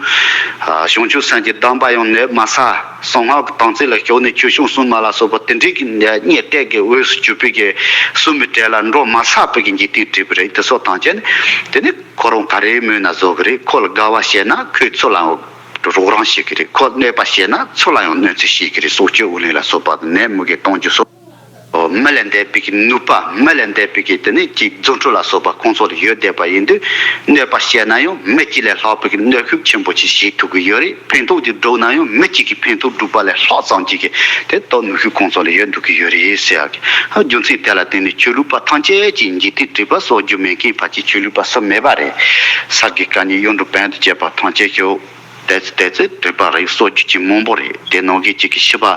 བྱང་ཆུབ་སེམས་ཀྱི་གདམས་པ་ཡང་ནོད་མ་ཚར། གསང་སྔགས་ཀྱི་དམ་ཚིག་ལ་ཞུགས་ནས་ཆོས་སྐྱོང་སྲུང་མ་ལ་སོགས་པ་དེ་འདྲའི་གི་གཉེར་གཏད་ཀྱི་འོས་སུ་གྱུར་པའི་གི་སྲུང་མའི་གྲལ་ལ་འགྲོ་མ་ཚར་བའི་གི་འཇིག་རྟེན་དྲེགས་པ་རེད། དེ་སོགས་ཐམས་ཅད་ནི་དེ་ནི་ཁོ་རང་ག་རེ་མོས་ན་བཟོ་གི་རེད། ཁོ་ལ་དགའ་བ་བྱས་ན་ཁོས་ཚུར་ལའང་རོགས་རམ་བྱེད་ཀྱི་རེད། ཁོ་གནོད་པ་བྱས་ན་ཚུར་ལ་ཡང་གནོད་འཚེ་བྱེད་ཀྱི་རེད། སྲོག་གཅོད་འོག་ལེན་ལ་སོགས་པ་ནད་མུ་གེ་གཏོང་རྒྱུ་སོགས། མི་ལ་འདས་པའི་གི་ནུས་པ་མི་ལ་འདས་པའི་གི་དེ་ནས་ཀྱི་རྫུ་འཕྲུལ་ལ་སོགས་པ་ཁོང་ཚོ་ལ་ཡོད་བསྡད་པ་ཡིན་དུས་གནོད་པ་བྱས་ན་ཡང་མི་གཅིག་ལས་ལྷག་པའི་གི་གནོད་ཤུགས་ཆེན་པོ་ཅིག་བྱེད་ཐུབ་ཀྱི་ཡོད་རེད། ཕན་ཐོགས་ཀྱི་སྒྲུབ་ན་ཡང་མི་གཅིག་གི་ཕན་ཐོགས་སྒྲུབ་པ་ལས་ལྷག་ཙམ་ཅིག་གི་དེ་ལྟ་ནུས་ཤུགས་ཁོང་ཚོ་ལ་ཡོད་འདུག་གི་ཡོད་རེད་ཟེར་ཡག་གི་ཧ་རྒྱུ་མཚན་དེ་ལ་བརྟེན་ནས་ཆོས་ལུགས་པ་ཐམས་ཅད་ཀྱིས་འཇིག་རྟེན་དྲེགས་པ་གསོག་རྒྱུ་མེད་མཁན་ཕལ་ཆེར་ཆོས་ལུགས་པ་སུ་མེད་པ་རེད། ས་དགེ་བཀའ་རྙིང་གཡུང་དྲུང་བོན་དང་བཅས་པ་ཐམས་ཅད་ཀྱིས། དེ་ཚེ་དེ་ཚེ་དྲེགས་པ་རིགས་གསོག་རྒྱུ་ཅིག་མང་པོ་རེད། དེ་ནང་གི་གཅིག་གི་ཤི་བ།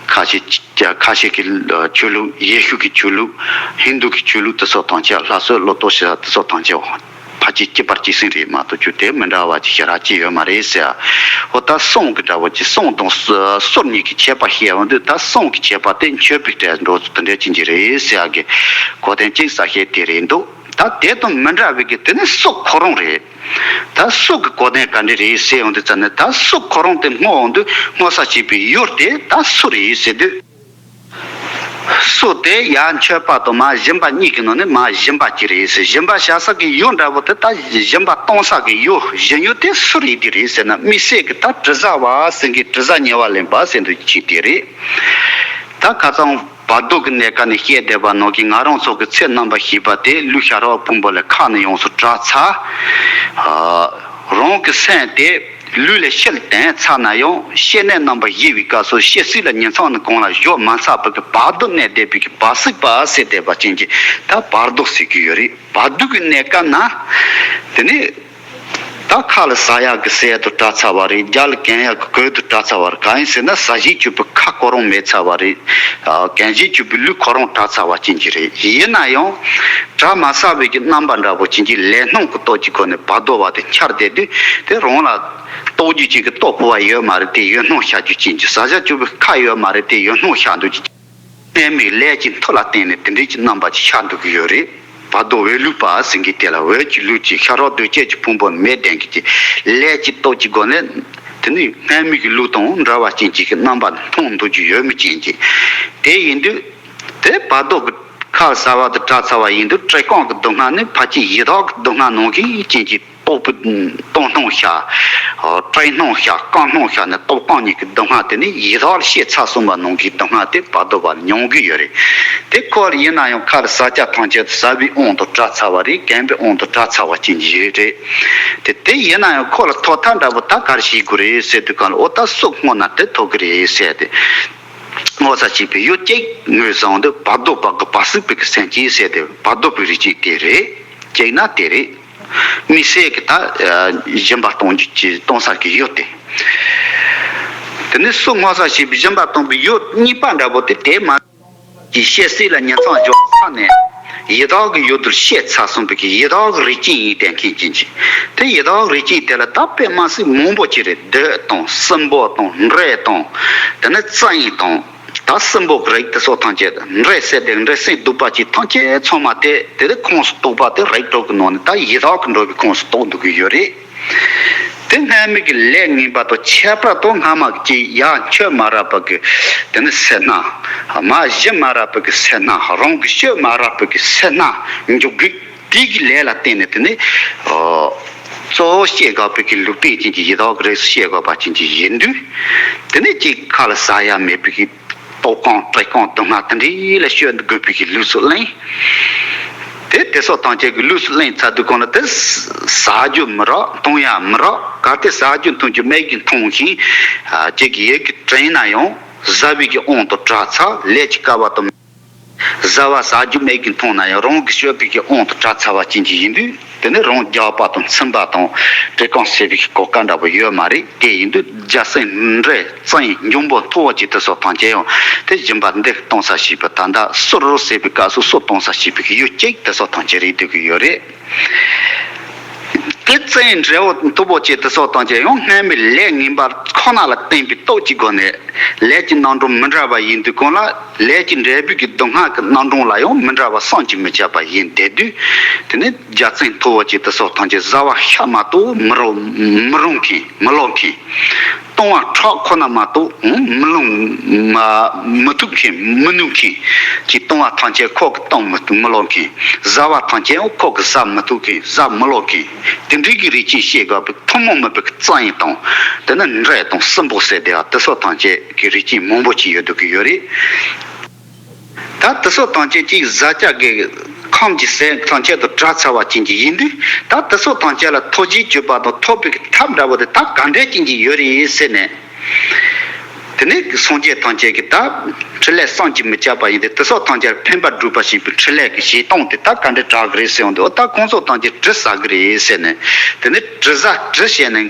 ཁ་ཤས་ཀྱི་ཁ་ཤས་ཀྱི་ཆོས་ལུགས་ཡེ་ཤུ་གི་ཆོས་ལུགས་ཧིན་དུ་གི་ཆོས་ལུགས་དེ་ཚོ་ཐམས་ཅད་སླར་གསོ་བློ་ལྟོ་ཞེས་དེ་ཚོ་ཐམས་ཅད་ཕལ་ཆེར་གཅིག་པར་གཅིག་སྲིང་རེད་མ་གཏོགས་ཆོས་དེ་མི་འདྲ་བ་ཅིག་ཞེ་དྲག་ཅིག་ཡོད་མ་རེད་ཟེར། འོ་ད་གསུང་གི་འདྲ་བོ་ཅིག་གསུང་དང་གསུར་གཉིས་ཀྱི་ཁྱད་པར་བཤད་འོང་དུས་ད་གསུང་གི་ཁྱད་པར་དེ་མཆོད་པའི་གྲལ་འགྲོ་ཚུལ་དེ་འདྲ་ཅིག་གི་རེད་ཟེར་ཡག་གི་གོ་དོན་གཅིག་གསལ་བཤད་དེ་རེད་འདུག་ད་དེ་དང་མི་འདྲ་བའི་གི་དེ་ནི་གསུར་ཁོ་རང་རེད། ད་གསུར་གི་གོ་དོན་ག་འདྲ་རེད་ཟེར་ཡོང་དུས་ཙམ་ནས་ད་གསུར་ཁོ་རང་དེ་བསྔོ་འོང་དུས་བསྔོ་ས་བྱེད་པའི་ཡུལ་དེ་ད་གསུར་རེད་ཟེར་དུས། གསུར་དེ་ཡར་མཆོད་པ་དང་མར་སྦྱིན་པ་གཉིས་ཀྱི་ནང་ནས་མར་སྦྱིན་པ་གཅིག་རེད་ཟེར། སྦྱིན་པ་བྱ་ས་གི་ཡུལ་འདྲ་པོ་དེ་ད་སྦྱིན་པ་གཏོང་ས་གི་ཡུལ་སྦྱིན་ཡུལ་དེ་གསུར་ཡིན་དེ་རེད་ཟེར་ན་དམིགས་བསལ་གི་ད་དྲི་ཟ་བ་ཟེར་གི་དྲི་ཟ་ཉེ་བར་ལེན་པ་ཟེར་འདུག་ཅིག་དེ་རེད། ད་ཁ་སང་། བར་དོ་གི་གནས་སྐབས་ནས་བཤད་བསྡད་པ་ནང་གི་ང་རང་ཚོ་གི་ཚེ་རྣམ་པར་ཤེས་པ་དེ་ལུས་ཤ་རོགས་ཕུང་པོ་ལས་ཁ་ནས་ཡོངས་སུ་གྲགས་ཚར། ཨ། རང་གི་སེམས་དེ་ལུས་ལས་ཕྱིར་འདོན་ཚར་ན་ཡང་ཤེས་ནས་རྣམ་པར་གཡེང་བའི་སྐབས་སུ་ཤེས་སྲིད་ལ་ཉིང་མཚམས་ནས་གང་ལ་བཞག་མ་ཚར་བར་གྱི་བར་དོ་གནས་བསྡད་པའི་གི་བར་སྲིད་པ་ཟེར་བསྡད་པ་ཅན་གྱི་ད་བར་དོ་ཟེར་གྱི་ཡོད་རེད། བར་དོ་གི་གནས་སྐབས་ན་དེ་ནི། ད་ཁ་ལ་ཟ་ཡག་གི་ཟས་དུ་གྲགས་ཚར་བ་རེད། རྒྱབ་ལ་གན་ཡག་གི་གོས་དུ་གྲགས་ཚར་བ་རེད། གང་ཡིན་ཟེར་ན་ཟ་བཞིན་གྱུར་པའི་ཁ་ཁོ་རང་མེད་ཚར་བ་རེད། ཨ། གན་བཞིན་གྱུར་པའི་ལུས་ཁོ་རང་གྲགས་ཚར་བ་ཅན་གྱི་རེད། ཡིན་ན་ཡང་གྲགས་མ་ཚར་བའི་གི་རྣམ་པ་འདྲ་པོ་ཅན་གྱི་ལས་སྣང་གི་སྟོབས་ཀྱི་སྒོ་ནས་བར་དོ་བ་དེ་འཆར་བསྡད་དུས་དེ་རང་ལ་རྟོགས་རྒྱུ་ཅན་གྱི་ལྟོ་ཕོ་བ་ཡོད་མ་རེད་དེ་ཡོད་སྣང་ཤར་རྒྱུ་ཅན་གྱི། ཟ་བཞིན་གྱུར་པའི་ཁ་ཡོད་མ་རེད་དེ་ཡོད་སྣང་ཤར་འདུག་ཅིང་། སྣང་མེད་ལས་ཀྱི་མཐུ་ལ་བརྟེན་ནས་དེ་འདྲའི་གྱི་རྣམ་པ་ཅིག་ཤར་འདུག་གི་ཡོད་རེད། བར་དོ་འོད་ལུས་པ་ཟེར་གྱི་དེ་ལ་འོད་ཀྱི་ལུས་ཀྱི་ཤ་རོགས་གདོས་བཅས་ཀྱི་ཕུང་པོ་མེད་ལྡན་གྱི་ལས་ཀྱི་སྟོབས་ཀྱི་སྒོ་ནས་དེ་ནི་སྣང་མེད་ཀྱི་ལུས་དང་འདྲ་བ་ཅན་གྱི་རྣམ་པ་མཐོང་འདུག་རྒྱུ་ཡོད་མི་ཅན་གྱི། དེ་ཡིན་དུས་དེ་བར་དོ་གི་ཁ་ཟ་བ་དང་གྲགས་ཚར་བ་ཡིན་དུས་བཀྲེས་སྐོམ་གྱི་སྡུག་བསྔལ་ནི་ཕལ་ཆེར་ཡི་དྭགས་ཀྱི་སྡུག་བསྔལ་ནང་གི་ཅན་གྱི། ལྟོགས་པའི་ལྟོགས་སྣང་ཤར། བཀྲེས་སྣང་ཤར། སྐོམ་སྣང་ཤར་ནས་ལྟོགས་སྐོམ་གཉིས་ཀྱི་སྡུག་བསྔལ་དེ་ནི་ཡི་དྭགས་ལ་བཤད་ཚར་སོང་བ་ནང་གི་སྡུག་བསྔལ་དེ་བར་དོ་བ་ལ་མྱོང་གི་ཡོད་རེད། དེ་ཁོ་ལ་ཡིན་ན་ཡང་ཁ་ལ་ཟ་བྱ་ཐམས་ཅད་དུ་ཟ་བའི་དབང་དུ་གྲགས་ཚར་བ་རེད། གན་པའི་དབང་དུ་གྲགས་ཚར་བ་ཅན་གྱི་ཡོད་རེད། དེ་དེ་ཡིན་ན་ཡང་ཁོ་ལ་ཐོབ་ཐང་འདྲ་པོ་ད་ག་རེ་བྱེད་དགོས་རེད་ཟེར་དུས་གང་ལ་ཨོ་ད་སྲོག་བསྔོ་ན་དེ་ཐོབ་གི་རེད་ཟེར་ཏེ། བསྔོ་ས་བྱས་པའི་ཡུལ་གཅིག་ངོས་བཟུང་དུས་བར་དོ་བ་གི་བར་སྲིད་པའི་གི་སེམས་ཅན་ཟེར་ཏེ་བར་དོ་པའི་རིགས་གཅིག་དེ་རེད། གཅིག་ན་དེ་རེད། དམིགས་བསལ་གྱི་ད་སྦྱིན་པ་གཏོང་རྒྱུ་གྱི་གཏོང་ས་གི་ཡུལ་དེ། དེ་ནས་སྲོག་བསྔོ་ས་ཞེས་པའི་སྦྱིན་པ་གཏོང་བའི་ཡུལ་གཉིས་པ་འདྲ་པོ་དེ་དེ་མ་གི་ཤེས་སྲིད་ལ་ཉིང་མཚམས་འཇོག་ཚར་ནས་ཡི་དྭགས་ཀྱི་ཡུལ་དུ་བཤད་ཚར་སོང་བའི་གི་ཡི་དྭགས་ཀྱི་རིགས་ཅན་ཡིན་བསྟན་མཁན་ཅན་གྱི་དེ་ཡི་དྭགས་རིགས་ཅན་དེ་ལ་ད་དཔེ་མ་སྲིད་མང་པོ་ཅིག་རེད། བདུད་དང་སྲིན་པོ་དང་འདྲེ་དང་དེ་ནས་བཙན་དང་། ད་སྲིན་པོ་གི་རིགས་དེ་སོགས་ཐམས་ཅད་འདྲེ་སྲེད་དེ་འདྲེ་སྲིན་གདུག་པ་ཅན་ཐམས་ཅད་ཚང་མ་དེ་དེ་ལས་ཁོངས་སུ་གཏོགས་པ་དེ་རིགས་དྲུག་གི་ནང་ནས་ད་ཡི་དྭགས་ཀྱི་འགྲོ་བའི་ཁོངས་སུ་གཏོགས་འདུག་གི་ཡོད་རེད། དེ་སྔ་མའི་གི་ལས་ངན་པ་དང་ཁྱད་པར་དུ་སྔ་མ་གི་ཡར་མཆོད་མ་རག་པ་གི་དེ་ནི་སེར་སྣ། མར་ཞི་མ་རག་པ་གི་སེར་སྣ། རང་གི་སྤྱོད་མ་རག་པ་གི་སེར་སྣ་འཇུག་གི། དེ་གི་ལས་ལ་བརྟེན་ནས་དེ་ནི། ཨོ། གཙོ་བོ་བཤད་དགོས་པའི་གི་ལུགས་བསྟན་ཅན་གྱི་ཡི་དྭགས་ཀྱི་རིགས་སུ་བཤད་དགོས་པ་ཅན་གྱི་ཡིན་དུས། དེ་ནི་གཅིག་ཁ་ལ་ཟ་ཡ་མེད་པའི་གི་ལྟོགས་སྐོམ་བཀྲེས་སྐོམ་སྡུག་བསྔལ་དེ་འདྲའི་ལ་སྤྱོད་དགོས་པའི་གི་ལུགས་སུ་གླེང་། དེ་དེ་སོགས་ཐམས་ཅད་ཀྱི་ལུགས་སུ་གླེང་ཚར་དུས་གང་ལ་དེ་ཟ་རྒྱུ་མི་རག་འཐུང་ཡ་མི་རག་གལ་ཏེ་ཟ་རྒྱུ་འཐུང་རྒྱུ་མིག་གིས་མཐོང་ཞིང་། ཨ། གཅིག་གི་ཡིད་ཀྱིས་དྲན་ན་ཡང་ཟ་བའི་གི་དབང་དུ་གྲགས་ཚར། ལས་ཀྱི་སྐལ་བ་དང་། བཟའ་བ་ཟ་རྒྱུ་མིག་གིས་མཐོང་ན་ཡང་རང་གི་སྤྱོད་པའི་གི་དབང་དུ་གྲགས་ཚར་བ་ཅན་གྱི་ཡིན་དུས། དེ་ནི་རང་རྒྱགས་པ་དང་ཚིམ་པ་དང་བཀྲེས་སྐོམ་སེལ་བའི་གོ་སྐབས་འདྲ་པོ་ཡོད་མ་རེད། དེ་ཡིན་དུས་རྒྱལ་སྲིད་འདྲེ་བཙན་འབྱུང་པོ་མཐུ་བོ་ཅན་དེ་སོགས་ཐམས་ཅད་ཡང་དེ་སྦྱིན་པ་འདི་གཏོང་ས་ཞེས་པ་ད་ལྟ་གསུར་ཟེར་བའི་སྐབས་སུ་གསུར་གཏོང་ས་ཞེས་པའི་གི་ཡུལ་གཅིག་དེ་སོགས་ཐམས་ཅད་རེད་འདོད་ཀྱི་ཡོད་རེད། དེ་བཙན་འདྲེ་བོ་མཐུ་བོ་ཅན་དེ་སོགས་ཐམས་ཅད་ཡང་སྔ་མའི་ལས་ངན་པ་ཁོ་ན་ལ་བརྟེན་པའི་སྟོབས་ཀྱི་སྒོ་ནས་ལས་ཀྱི་རྣམ་གྲངས་མི་འདྲ་བ་ཡིན་དུས་གང་ལ། ལས་ཀྱི་འབྲས་བུ་གི་སྡུག་བསྔལ་གྱི་རྣམ་གྲངས་ལ་ཡང་མི་འདྲ་བ་བསམ་གྱིས་མི་ཁྱབ་པ་ཡིན་བསྡད་དུས། དེ་ནི་རྒྱལ་བཙན་མཐུ་བོ་ཅན་དེ་སོགས་ཐམས་ཅད་བཟའ་བ་ཤ་མ་གཏོགས་མི་རུང་མི་རུང་མཁན་མི་ལོ་མཁན། བཏུང་བ་ཁྲག་ཁོ་ན་མ་གཏོགས་མི་ལོང་མ་མི་ཐུབ་མཁན་མི་ནུས་མཁན་གྱི། བཏུང་བ་ཐམས་ཅད་ཁོ་གིས་བཏུང་མི་མི་ལོང་མཁན། བཟའ་བ་ཐམས་ཅད་ཡང་ཁོ་གིས་བཟའ་མི་ཐུབ་མཁན་བཟའ་མི་ལོང་མཁན། དེ་འདྲའི་གི་རིགས་ཅན་བཤད་དགོས་པའི་ཐུན་མོང་མིན་པའི་གི་བཙན་དང་། དེ་ནི་འདྲེ་དང་སྲིན་པོ་ཟེར་བསྡད་པ་དེ་སོགས་ཐམས་ཅད་ཀྱི་རིགས་ཅན་མང་པོ་ཅིག་ཡོད་འདུག་གི་ཡོད་རེད། ད་དེ་སོགས་ཐམས་ཅད་ཅིག་བཟའ་བཅའ་གི་ཁམས་ཀྱི་ཟས་ཐམས་ཅད་དུ་གྲགས་ཚར་བ་ཅན་གྱི་ཡིན་དུས། ད་དེ་སོགས་ཐམས་ཅད་ལ་ཐོབ་བྱའི་སྤྱོད་པ་དང་ཐོབ་པའི་གི་ཐབས་འདྲ་བོ་དེ་ད་ག་འདྲས་ཅན་གྱི་ཡོད་རེད་ཟེར་ནས། དེ་ནས་སངས་རྒྱས་ཐམས་ཅད་ཀྱི་ད་འཕྲིན་ལས་བསམ་གྱིས་མི་ཁྱབ་པ་ཡིན་ཏེ། དེ་སོགས་ཐམས་ཅད་ལ་ཕན་པ་སྒྲུབ་པ་ཞེས་པའི་འཕྲིན་ལས་ཀྱི་བྱེད་སྟངས་དེ་ད་ག་འདྲས་དྲག་གི་རེད་ཟེར་ཡོང་དུས། ཨོ་ད་ཁོང་ཚོ་ཐམས་ཅད་དྲི་ཟ་གི་རེད་ཟེར་ནས། དེ་ནས་དྲི་ཟ་དྲི་བྱས་ནས། ཨ།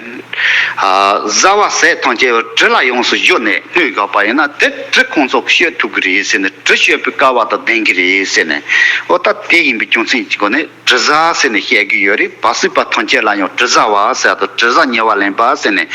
བཟའ་བ་ཟས་ཐམས་ཅད་དྲི་ལ་ཡོངས་སུ་གཞོལ་ནས་སྔོས་དགོས་པ་ཡིན་ན་དེ་དྲི་ཁོང་ཚོ་གིས་གཅོད་ཐུབ་ཀྱི་རེད་ཟེར་ནས། དྲི་གཅོད་པའི་སྐལ་བ་དང་ལྡན་གྱི་རེད་ཟེར་ནས། ཨོ་ད་དེ་ཡིན་པའི་རྒྱུ་མཚན་གྱི་སྒོ་ནས་དྲི་ཟ་ཟེར་ནས་བཤད་ཀྱི་ཡོད་རེད། བར་སྲིད་པ་ཐམས་ཅད་ལ་ཡང་དྲི་ཟ་བ་ཟེར་དང་དྲི་ཟ་ཉེ་བར་ལེན་པ་ཟེར་ནས་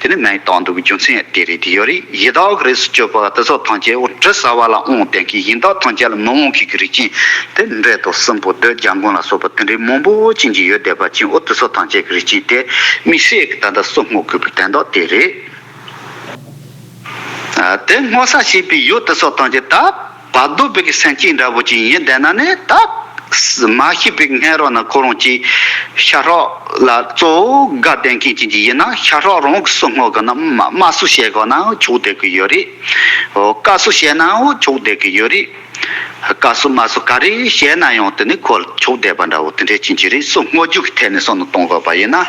དེ་ནི་མིང་བཏགས་འདུག་གི་རྒྱུ་མཚན་དེ་རེད། དེ་ཡོད་རེད། ཡི་དྭགས་ཀྱི་རིགས་སུ་གྱུར་པ་དེ་ཚོ་ཐམས་ཅད་ཨོ་དྲི་ཟ་བ་ལ་དབང་ལྡན་གྱི། གཞན་དག་ཐམས་ཅད་ལ་མི་དབང་མཁན་གྱི་རིགས་ཅན་དེ་འདྲེ་དང་སྲིན་པོ་གདོས་རྒྱལ་མགོན་ལ་སོགས་པ་དེ་འདྲའི་མང་པོ་ཅན་གྱི་ཡོད་བསྡད་པ་ཅན། ཨོ་དེ་ཚོ་ཐམས་ཅད་ཀྱི་རིགས་ཅན་དེ་དམིགས་བསལ་གྱི་ད་ལྟ་སྲོག་བསྔོ་དགོས་པའི་དོན་དག་དེ་རེད། ཨ། དེ་བསྔོ་ས་བྱེད་པའི་ཡུལ་དེ་སོགས་ཐམས་ཅད་ད་བར་དོ་པའི་གི་སེམས་ཅན་འདྲ་པོ་ཅིག་ཡིན་བསྡད་ན་ནི། ད་ མ་ཤེས་པའི་སྔ་རོལ་ན་ཁོ་རང་གི་ཤ་ཁྲག་ལ་གཙོ་བོ་དགའ་ལྡན་མཁན་ཅན་གྱི་ཡིན་ན། ཤ་ཁྲག་རང་གི་སྲོག་བསྔོ་དགོས་ན་མ་དམར་གསོད་བྱེད་དགོས་ན་ཆོག་བསྡད་ཀྱི་ཡོད་རེད། འོ་བཀའ་སྲོལ་བྱས་ནའང་ཆོག་བསྡད་ཀྱི་ཡོད་རེད། བཀའ་སྲོལ་དམར་གསོད་ག་རེ་བྱས་ན་ཡང་དེ་ནི་ཁོ་ལ་ཆོག་བསྡད་པ་འདྲ་བོ་དེ་འདྲའི་ཅན་གྱི་རེད། སྲོག་བསྔོ་རྒྱུ་གི་ཐད་ནས་བསམ་བློ་གཏོང་དགོས་པ་ཡིན་ན།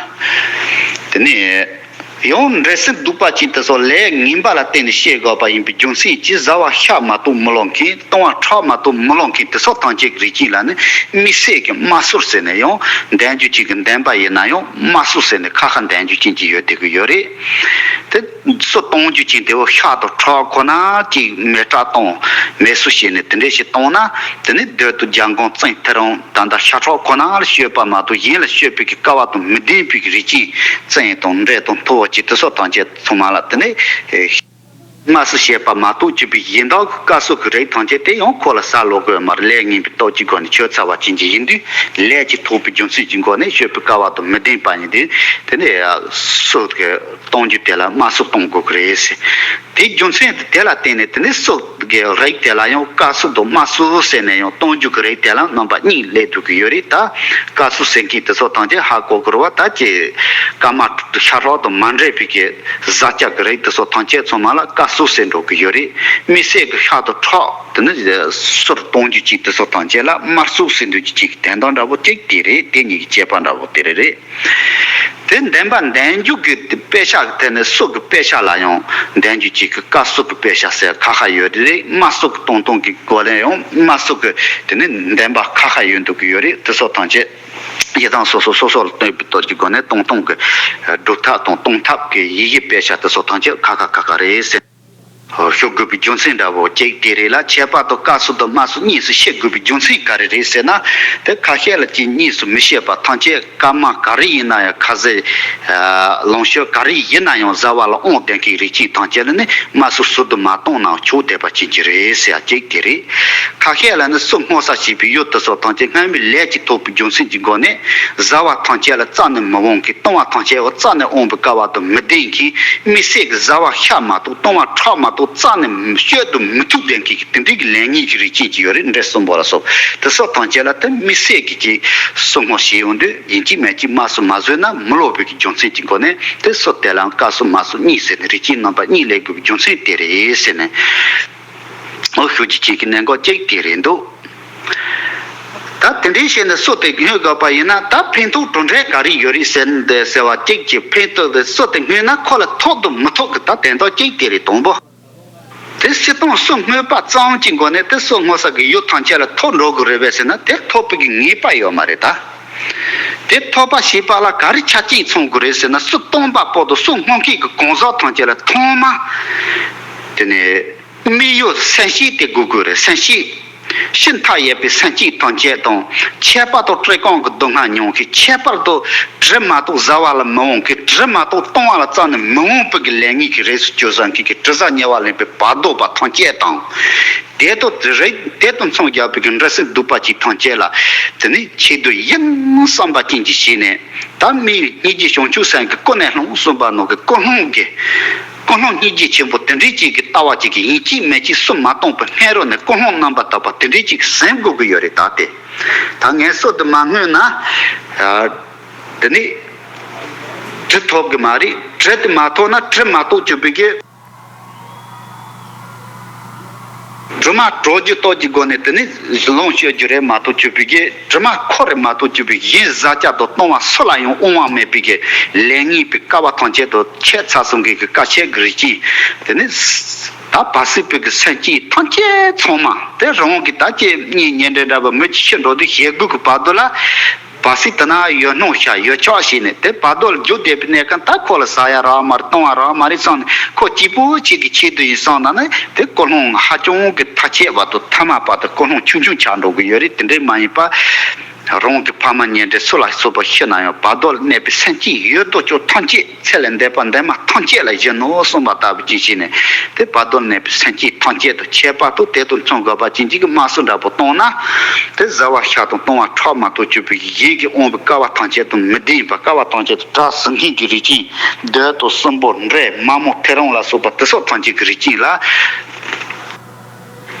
དེ་ནི། ཡང་འདྲེ་སྲིན་གདུག་པ་ཅན་དེ་ཚོ་ལས་ངན་པ་ལ་བརྟེན་ནས་སྐྱེ་དགོས་པ་ཡིན་པའི་རྒྱུ་མཚན་གྱིས། བཟའ་བ་ཤ་མ་གཏོགས་མི་ལོངས་མཁན། བཏུང་བ་ཁྲག་མ་གཏོགས་མི་ལོངས་མཁན་དེ་ཚོ་ཐམས་ཅད་ཀྱི་རིགས་ཅན་ལ་ནི་དམིགས་བསལ་གྱི་དམར་གསོད་ཟེར་ནས་ཡང་འདོན་རྒྱུ་ཅིག་གི་འདོན་པ་ཡིན་ན་ཡང་དམར་གསོད་ཟེར་ནས་ཁ་ཁ་འདོན་རྒྱུ་ཅན་གྱི་ཡོད་བསྡད་ཀྱི་ཡོད་རེད། དེ་གསོད་གཏོང་རྒྱུ་ཅན་དེ་བོ་ཤ་དང་ཁྲག་ཁོ་ན་ཅིག་མེ་སྲེག་གཏོང་མེ་གསོད་བྱས་ནས་དེ་འདྲས་ཞིག་གཏོང་ན། དེ་ནི་བདུད་དང་རྒྱལ་འགོང་བཙན་ཐེ་རང་། ད་ལྟ་ཤ་ཁྲག་ཁོ་ན་ལ་སྤྱོད་པ་མ་གཏོགས་གཞན་ལ་སྤྱོད་པའི་གི་སྐལ་བ་དང་མི་ལྡན་པའི་གི་རིགས་ཅན་བཙན་དང་འདྲེ་དང་མཐུ་བོ་ཅིག་དེ་ཚོ་ཐམས་ཅད་ཚང་མ་ལ་དེ་ནི་དམར་གསོད་བྱེད་པ་མ་གཏོགས་སྤྱོད་པའི་གཞན་དག་གི་བཀའ་སྲོལ་གི་རིགས་ཐམས་ཅད་དེ་ཡང་ཁོ་ལ་ཟ་ལོ་དགོས་མ་རེད། ལས་ངན་པའི་སྟོབས་ཀྱི་སྒོ་ནས་ཆོས་ཚར་བ་ཅན་གྱི་ཡིན་དུས། ལས་ཀྱི་ཐོག་པའི་རྒྱུ་མཚན་གྱི་སྒོ་ནས་སྤྱོད་པའི་སྐལ་བ་དང་མི་ལྡན་པ་ཡིན་དུས། དེ་ནི་གསོད་གི་གཏོང་རྒྱུ་དེ་ལ་དམར་གསོད་གཏོང་དགོས་ཀྱི་རེད་ཟེར། དེའི་རྒྱུ་མཚན་དེ་དེ་ལ་བརྟེན་ནས་དེ་ནི་གསོད་ཀྱི་རིགས་དེ་ལ་ཡང་བཀའ་སྲོལ་དང་དམར་གསོད་ཟེར་ནས་ཡང་གཏོང་རྒྱུ་གི་རིགས་དེ་ལ་རྣམ་པ་གཉིས་སླེབས་འདུག་གི་ཡོད་རེད། ད་བཀའ་སྲོལ་ཟེར་མཁན་དེ་ཚོ་ཐམས་ཅད་ཧ་གོ་དགོས་རེད་བ། ད་ཀྱི་སྐར་མ་ཤ་ཁྲག་དང་མ་འདྲེས་པའི་གི་བཟའ་བཅའ་གི་རིགས་དེ་ཚོ་ཐམས་ཅད་ཚང་མ་ལ་བཀའ་སྲོལ་ཟེར་འགྲོ་གི་ཡོད་རེད། དམིགས་བསལ་གྱི་ཤ་དང་ཁྲག་དེ་ནི་གསོད་གཏོང་རྒྱུ་ཅན་དེ་ཚོ་ཐམས་ཅད་ལ་དམར་གསོད་ཟེར་འདུག་རྒྱུ་ཅན་གྱི་དོན་དག་འདྲ་བོ་གཅིག་དེ་རེད། དེ་གཉིས་ཀྱི་ཁྱད་པར་འདྲ་བོ་དེ་རེད་རེད། དེ་འདོན་པ་འདོན་རྒྱུ་གི་དཔེ་ཆ་གི་ཐད་ནས་གསོད་ཀྱི་དཔེ་ཆ་ལ་ཡང་འདོན་རྒྱུ་གཅིག་གི་བཀའ་སྲོལ་གྱི་དཔེ་ཆ་ཟེར་ཁ་ཁ་ཡོད་རེད། དམར་གསོད་ཀྱི་གཏོང་སྟངས་ཀྱི་སྒོ་ནས་ཡང་དམར་གསོད་ཀྱི་དེ་ནི་འདོན་པ་ཁ་ཁ་ཡོད་འདུག་གི་ཡོད་རེད། དེ་ཚོ་ཐམས་ཅད་ཡི་དམ་སོ་སོ་སོ་སོ་ལ་བསྟོད་པའི་སྟོབས་ཀྱི་སྒོ་ནས་གཏོང་སྟངས་ཀྱི་སྒྲུབ་ཐབས་དང་གཏོང་ཐབས་ཀྱི་ཡི་གེ་དཔེ་ཆ་དེ་ཚོ་ཐམས་ཅད་ཁ་ཁ་ཁ་ཁ་རེད་ཟེར། ཞུ་དགོས་པའི་རྒྱུ་མཚན་འདྲ་བོ་གཅིག་དེ་རེད་ལ། ཁྱད་པར་དུ་བཀའ་སྲོལ་དང་དམར་གསོད་གཉིས་སུ་ཕྱེ་དགོས་པའི་རྒྱུ་མཚན་ག་རེ་རེད་ཟེར་ན། དེ་ཁ་ཤས་ལ་ཅིག་གཉིས་སུ་མི་ཕྱེད་པ་ཐམས་ཅད་སྐར་མ་ག་རེ་ཡིན་ན་ཡང་ཁ་ཟས་ལོངས་སྤྱོད་ག་རེ་ཡིན་ན་ཡང་བཟའ་བ་ལ་དབང་ལྡན་མཁན་རིགས་ཅན་ཐམས་ཅད་ལ་ནི་དམར་གསོད་ཟུར་དུ་མ་གཏོང་ནའང་ཆོག་བསྡད་པ་ཅན་གྱི་རེད་ཟེར་ཡ་གཅིག་དེ་རེད། ཁ་ཤས་ལ་ནི་གསོད་བསྔོ་ས་བྱེད་པའི་ཡུལ་དེ་ཚོ་ཐམས་ཅད་སྔ་མའི་ལས་ཀྱི་ཐོག་པའི་རྒྱུ་མཚན་གྱི་སྒོ་ནས་བཟའ་བ་ཐམས་ཅད་ལ་རྩ་ནས་མི་དབང་གི། བཏུང་བ་ཐམས་ཅད་རྩ་ནས་དབང་པའི་སྐལ་བ་དང་མི་ལྡན་མཁན། དམིགས་བསལ་གྱི་བཟའ་བ་ཤ་མ་གཏོགས་བཏུང་བ་ཁྲག་མ་གཏོགས་རྩ་ནས་སྤྱོད་དུ་མི་ཐུབ་ལྡན་མཁན་གྱི་དེ་འདྲའི་གི་ལས་ངན་གྱི་རིགས་ཅན་གྱི་ཡོད་རེད། འདྲེ་གསུམ་པོ་ལ་སོགས་དེ་ཚོ་ཐམས་ཅད་ལ་དེ་དམིགས་བསལ་གྱི་གི་གསོད་བསྔོ་བྱེད་ཡོང་དུས་ཡིན་གཅིག་མིན་གཅིག་དམར་གསོད་མ་བཟོས་ན་མི་ལོག་པའི་གི་རྒྱུ་མཚན་གྱི་སྒོ་ནས། དེ་སྲོལ་དེ་ལའང་བཀའ་སྲོལ་དམར་སྲོལ་གཉིས་ཟེར་ནས་རིགས་ཅན་རྣམ་པ་གཉིས་སླེབས་དགོས་པའི་རྒྱུ་མཚན་དེ་རེད་ཟེར་ནས། འོ་ཞུ་རྒྱུ་ཅན་གྱི་གནད་འགག་གཅིག་དེ་རེད་འདུག་ད་དེ་འདྲའི་བྱས་ནས་སྲོལ་དེ་སྔོན་དགོས་པ་ཡིན་ན། ད་ཕན་ཐོགས་གྲུབ་འབྲས་ག་རེ་ཡོད་རེད་ཟེར་འདི་ཟེར་བ་གཅིག་གི་ཕན་ཐོགས་དེ་སྲོལ་དེ་སྔོན་ན་ཁོ་ལ་ཐོགས་དང་མི་ཐོགས་ཀྱི་ད་དོན་དག་གཅིག་དེ་རེད། དང་པོ། དེ་སྤྱིར་བཏང་གསོད་བསྔོས་པ་ཙམ་གྱི་སྒོ་ནས་དེ་གསོད་བསྔོ་ས་གི་ཡུལ་ཐམས་ཅད་ལ་ཐོགས་འགྲོ་གི་རེད་པས་ཟེར་ན། དེ་ཐོགས་པའི་གི་ངེས་པ་ཡོད་མ་རེད་ད། དེ་ཐོགས་པ་བྱེད་པ་ལ་ག་རེ་ཆ་རྐྱེན་ཚང་དགོས་རེད་ཟེར་ན། གསོད་བཏང་བ་པོ་དང་གསོད་བསྔོ་མཁན་གྱི་གང་ཟག་ཐམས་ཅད་ལ་ཐོག་མ་དེ་ནས་དམིགས་ཡུལ་སེམས་བསྐྱེད་དེ་དགོས་དགོས་རེད། སེམས་བསྐྱེད། ཤིན་ཏུ་ཡོད་པའི་སེམས་བསྐྱེད་ཐམས་ཅད་དང་། ཁྱད་པར་དུ་བཀྲེས་སྐོམ་གྱི་སྡུག་བསྔལ་མྱོང་མཁན། ཁྱད་པར་དུ་དྲི་མ་གཏོགས་བཟའ་བ་ལ་མི་དབང་མཁན། དྲི་མ་གཏོགས་བཏུང་བ་ལ་རྩ་ནས་མི་དབང་པའི་གི་ལས་ངན་གྱི་རིགས་སུ་གྱུར་བསྡད་མཁན་གྱི་དྲི་ཟ་ཉེ་བར་ལེན་པའི་བར་དོ་པ་ཐམས་ཅད་དང་། དེ་དང་དེ་རིགས་དེ་དང་མཚུངས་རྒྱག་པའི་གི་འདྲེ་སྲིན་གདུག་པ་ཅན་ཐམས་ཅད་ལ་དེ་ནི་ཆེད་དུ་ཡིན་བསམ་པ་ཅན་གྱིས་བྱས་ནས། ད་མིའི་སྙིང་རྗེ་བྱང་ཆུབ་སེམས་ཀྱིས་ཀུན་ནས་བསླངས་གསུངས་པ་ནང་གི་ཀུན་སློང་གི། ཀུན་སློང་སྙིང་རྗེ་ཆེན་པོ་དེ་འདྲའི་ཅིག་གི་ལྟ་བ་ཅིག་གིས་ཡིན་གཅིག་མིན་གཅིག་གསོད་མ་བཏང་པའི་སྔ་རོལ་ནས་ཀུན་སློང་རྣམ་པར་དག་པ་དེ་འདྲའི་ཅིག་གིས་ཟིན་དགོས་ཀྱི་ཡོད་རེད། ད་དེ་ད་ངས་གསོད་དུ་མ་བསྔོས་ན། ཨ། དེ་ནི་དྲི་ཐོབ་གི་མ་རེད། དྲི་དེ་མ་ཐོབ་ན་དྲི་མ་གཏོགས་གྱུར་པའི་གི། དྲི་མ་གྲོལ་རྒྱུ་ལྟོ་གྱི་སྒོ་ནས་དེ་ནི་ལོངས་སྤྱོད་རྒྱུ་རེད་མ་གཏོགས་གྱུར་པའི་གི། དྲི་མ་ཁོ་རེད་མ་གཏོགས་གྱུར་པའི་གཞན་བཟའ་བཅའ་དང་བཏུང་བ་སུ་ལ་ཡང་དབང་བ་མེད་པའི་གི་ལས་ངན་པའི་སྐལ་བ་ཐམས་ཅད་དུ་ཁྱད་མཚར་གསུམ་གྱི་གི་དཀའ་སྤྱད་ཀྱི་རིགས་ཅན། དེ་ནི་ད་བར་སྲིད་པའི་གི་སེམས་ཅན་ཐམས་ཅད་ཚང་མ་དེ་རང་གི་ད་ཅི་གཉེན་ཉེ་འབྲེལ་འདྲ་བ་མི་གཅིག་ཤི་འགྲོ་དུས་ཞེ་སྡུག་གི་བར་དོ་ལ། བར་སྲིད་དེ་ན་ཡོད་སྣང་བྱ་ཡོད་ཆོག་བྱས་ནས་དེ་བར་དོ་ལ་རྒྱུག་བསྡད་པའི་གནས་སྐབས། ད་ཁོ་ལ་ཟ་ཡ་རག་མ་རེད། བཏུང་བ་རག་མ་རེད་བསམ་ནས། ཁོ་གཅིག་པུ་གཅིག་གི་ཆེད་དུ་ཡིན་བསམ་ན་ནི་དེ་ཀུན་སློང་ཧ་ཅང་གི་མཐའ་ཆད་བར་དུ་ཐ་མ་བར་དུ་ཀུན་སློང་ཆུང་ཆུང་ཆགས་འགྲོ་གི་ཡོད་རེད། དེ་འདྲའི་མ་ཡིན་པ། རང་གི་ཕ་མ་ཉེ་འབྲེལ་སུ་ལ་སོགས་པ་ཤི་ན་ཡང་བར་དོ་ལ་གནས་པའི་སེམས་ཅན་ཡོད་དོ་ཅོག་ཐམས་ཅད། ཚེ་ལས་འདས་པ་འདས་མ་ཐམས་ཅད་ལ་བཞིན་ནོ་གསུངས་པ་ལྟ་བུ་ཅིག་བྱས་ནས། དེ་བར་དོ་ལ་གནས་པའི་སེམས་ཅན་ཐམས་ཅད་དང་ཁྱད་པར་དུ་དེ་དང་མཚུངས་དགོས་པ་ཅན་གྱི་དམར་གསོད་འདྲ་པོ་བཏང་ན། དེ་བཟའ་བ་ཤ་དང་བཏུང་བ་ཁྲག་མ་གཏོགས་གྱུར་པའི་གཞན་གྱི་དབང་པོའི་སྐལ་བ་ཐམས་ཅད་དང་མི་ལྡན་པ། སྐལ་བ་ཐམས་ཅད་དུ་གྲགས་ཟིན་མཁན་གྱི་རིགས་ཅན། བདུད་དང་སྲིན་པོ་འདྲེ་མ་མོ་ཐེ་རང་ལ་སོགས་པ་དེ་སོགས་ཐམས་ཅད་ཀྱི་རིགས་ཅན་ལ།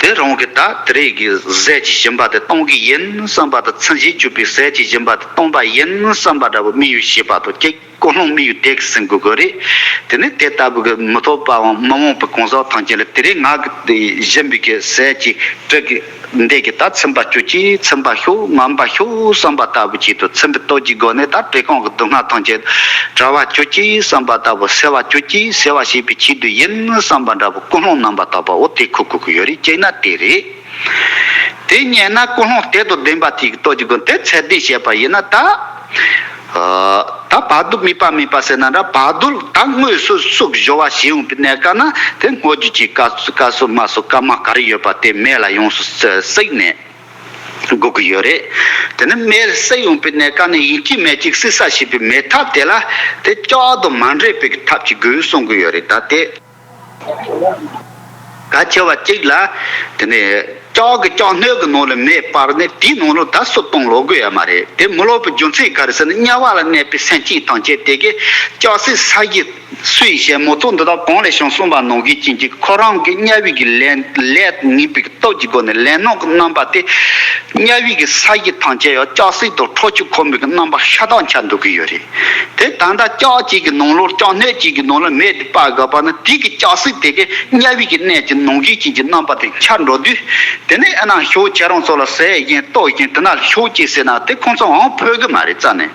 དེ་རང་གི་ད་དེ་རིགས་ཀྱི་ཟས་ཀྱི་སྦྱིན་པ་དེ་གཏོང་གི་ཡིན་བསམ་པ་དང་། ཚིམ་བྱེད་གྱུར་པའི་ཟས་ཀྱི་སྦྱིན་པ་དེ་གཏོང་པ་ཡིན་བསམ་པ་འདྲ་བོ་དམིགས་ཡུལ་བྱེད་པ་དང་། ཀྱེ་ཀུན་སློང་དམིགས་ཡུལ་དེ་གིས་ཟིན་དགོས་ཀྱི་རེད། དེ་ནི་དེ་ལྟ་བུ་གི་མི་ཐོབ་པའམ་མི་འོངས་པའི་གང་ཟག་ཐམས་ཅད་ལ་དེ་རིང་ང་གི་དེ་སྦྱིན་པའི་གི་ཟས་ཀྱི་དྲི་གི་འདི་གིས་ད་ཚིམ་པ་གྱུར་ཅིག་ཚིམ་པ་ཤོག་ངན་པ་ཤོག་བསམ་པ་ལྟ་བུ་ཆེད་དུ། ཚིམ་པའི་སྟོབས་ཀྱི་སྒོ་ནས་ད་བཀྲེས་སྐོམ་གྱི་སྡུག་བསྔལ་ཐམས་ཅད་བྲལ་བ་གྱུར་ཅིག་བསམ་པ་ལྟ་བུ། སེལ་བ་གྱུར་ཅིག་སེལ་བ་བྱེད་པའི་ཆེད་དུ་ཡིན་བསམ་པ་འདྲ་བོ་ཀུན་སློང་རྣམ་པར་དག་པ་འོ་དེ་འཁོར་དགོས་ཀྱི་ཡོད་རེད། བྱས་ན་དེ་རེད། དེ་ཉན་ན་ཀུན་སློང་དེ་དང་ལྡན་པ་དེ་གི་སྟོབས་ཀྱི་སྒོ་ནས་དེ་ཚད་ལྡན་བྱས་པ་ཡིན་ན་ད། ཨ། ད་བར་དོ་དམིགས་པ་མེད་པ་ཟེར་ན་འདྲ། བར་དོ་ད་དངོས་སུ་སུ་གི་སྦྱོར་བ་བྱེད་ཡོང་པའི་གནས་སྐབས་ན་དེ་སྔོ་རྒྱུ་ཅིག་བཀའ་བཀའ་སྲོལ་མ་སྲོལ་སྐར་མ་ག་རེ་ཡོད་པ་དེ་མེ་ལ་ཡོངས་སུ་བསྲེགས་ནས་དགོས་ཀྱི་ཡོད་རེད། དེ་ནི་མེ་ལ་བསྲེགས་ཡོང་པའི་གནས་སྐབས་ནས་ཡིན་གཅིག་མིན་གཅིག་བསྲེག་ས་བྱེད་པའི་མེ་ཐབ་དེ་ལ་དེ་ལྕགས་དང་མ་འདྲེས་པའི་ཐབས་ཅིག་དགོས་གསུང་གི་ཡོད་རེད། ད་དེ། གལ་ཆེ་བ་གཅིག་ལ། དེ་ནས་ལྕགས་ཀྱི་ལྕགས་སྣོད་ཀྱི་ནང་ལ་མེ་སྤར་ནས་དེའི་ནང་ལ་ད་སོ་གཏོང་ལོག་དགོས་ཡ་མ་རེད། དེ་མི་ལོག་པའི་རྒྱུ་མཚན་ག་རེ་ཟེར་ན། དམྱལ་བ་ལ་གནས་པའི་སེམས་ཅན་ཐམས་ཅད་དེ་གའི་ལྕགས་སྲེག་ས་གཞི་སུ་ཡིས་བཤད་མོ་ཚོགས་འདི་དག་གང་ལས་བྱུང་གསུངས་པ་ནང་བཞིན་ཅན་གྱི་ཁོ་རང་གི་དམྱལ་བའི་གི་ལས་ལས་ངན་པའི་སྟོབས་ཀྱི་སྒོ་ནས་ལས་སྣང་གི་རྣམ་པ་དེ། དམྱལ་བའི་གི་ས་གཞི་ཐམས་ཅད་ཡང་ལྕགས་སྲེག་དང་ཁྲག་ཆུ་ཁོལ་མའི་གི་རྣམ་པ་ཤ་སྟག་འཆར་འགྲོ་གི་ཡོད་རེད། དེ་ད་ལྟ་ལྕགས་གཅིག་གི་ནང་ལོགས་ལྕགས་སྣོད་གཅིག་གི་ནང་ལ་མེ་དེ་སྤར་དགོས་པ་ན། དེ་གི་ལྕགས་སྲེག་དེ་གི་དམྱལ་བའི་གི་གནས་ཀྱི་ནང་བཞིན་ཅན་གྱི་རྣམ་པ་དེ་འཆར་འགྲོ་དུས། དེ་ནས་ཨ་ནི་ཤོག་ཁྱེད་རང་ཚོ་ལ་ཟས་ཡིན་ལྟོ་ཡིན་དེ་ན་ཤོག་ཅིག་ཟེར་ན་དེ་ཁོང་ཚོ་འོང་ཕོད་གི་མ་རེད་རྩ་ནས།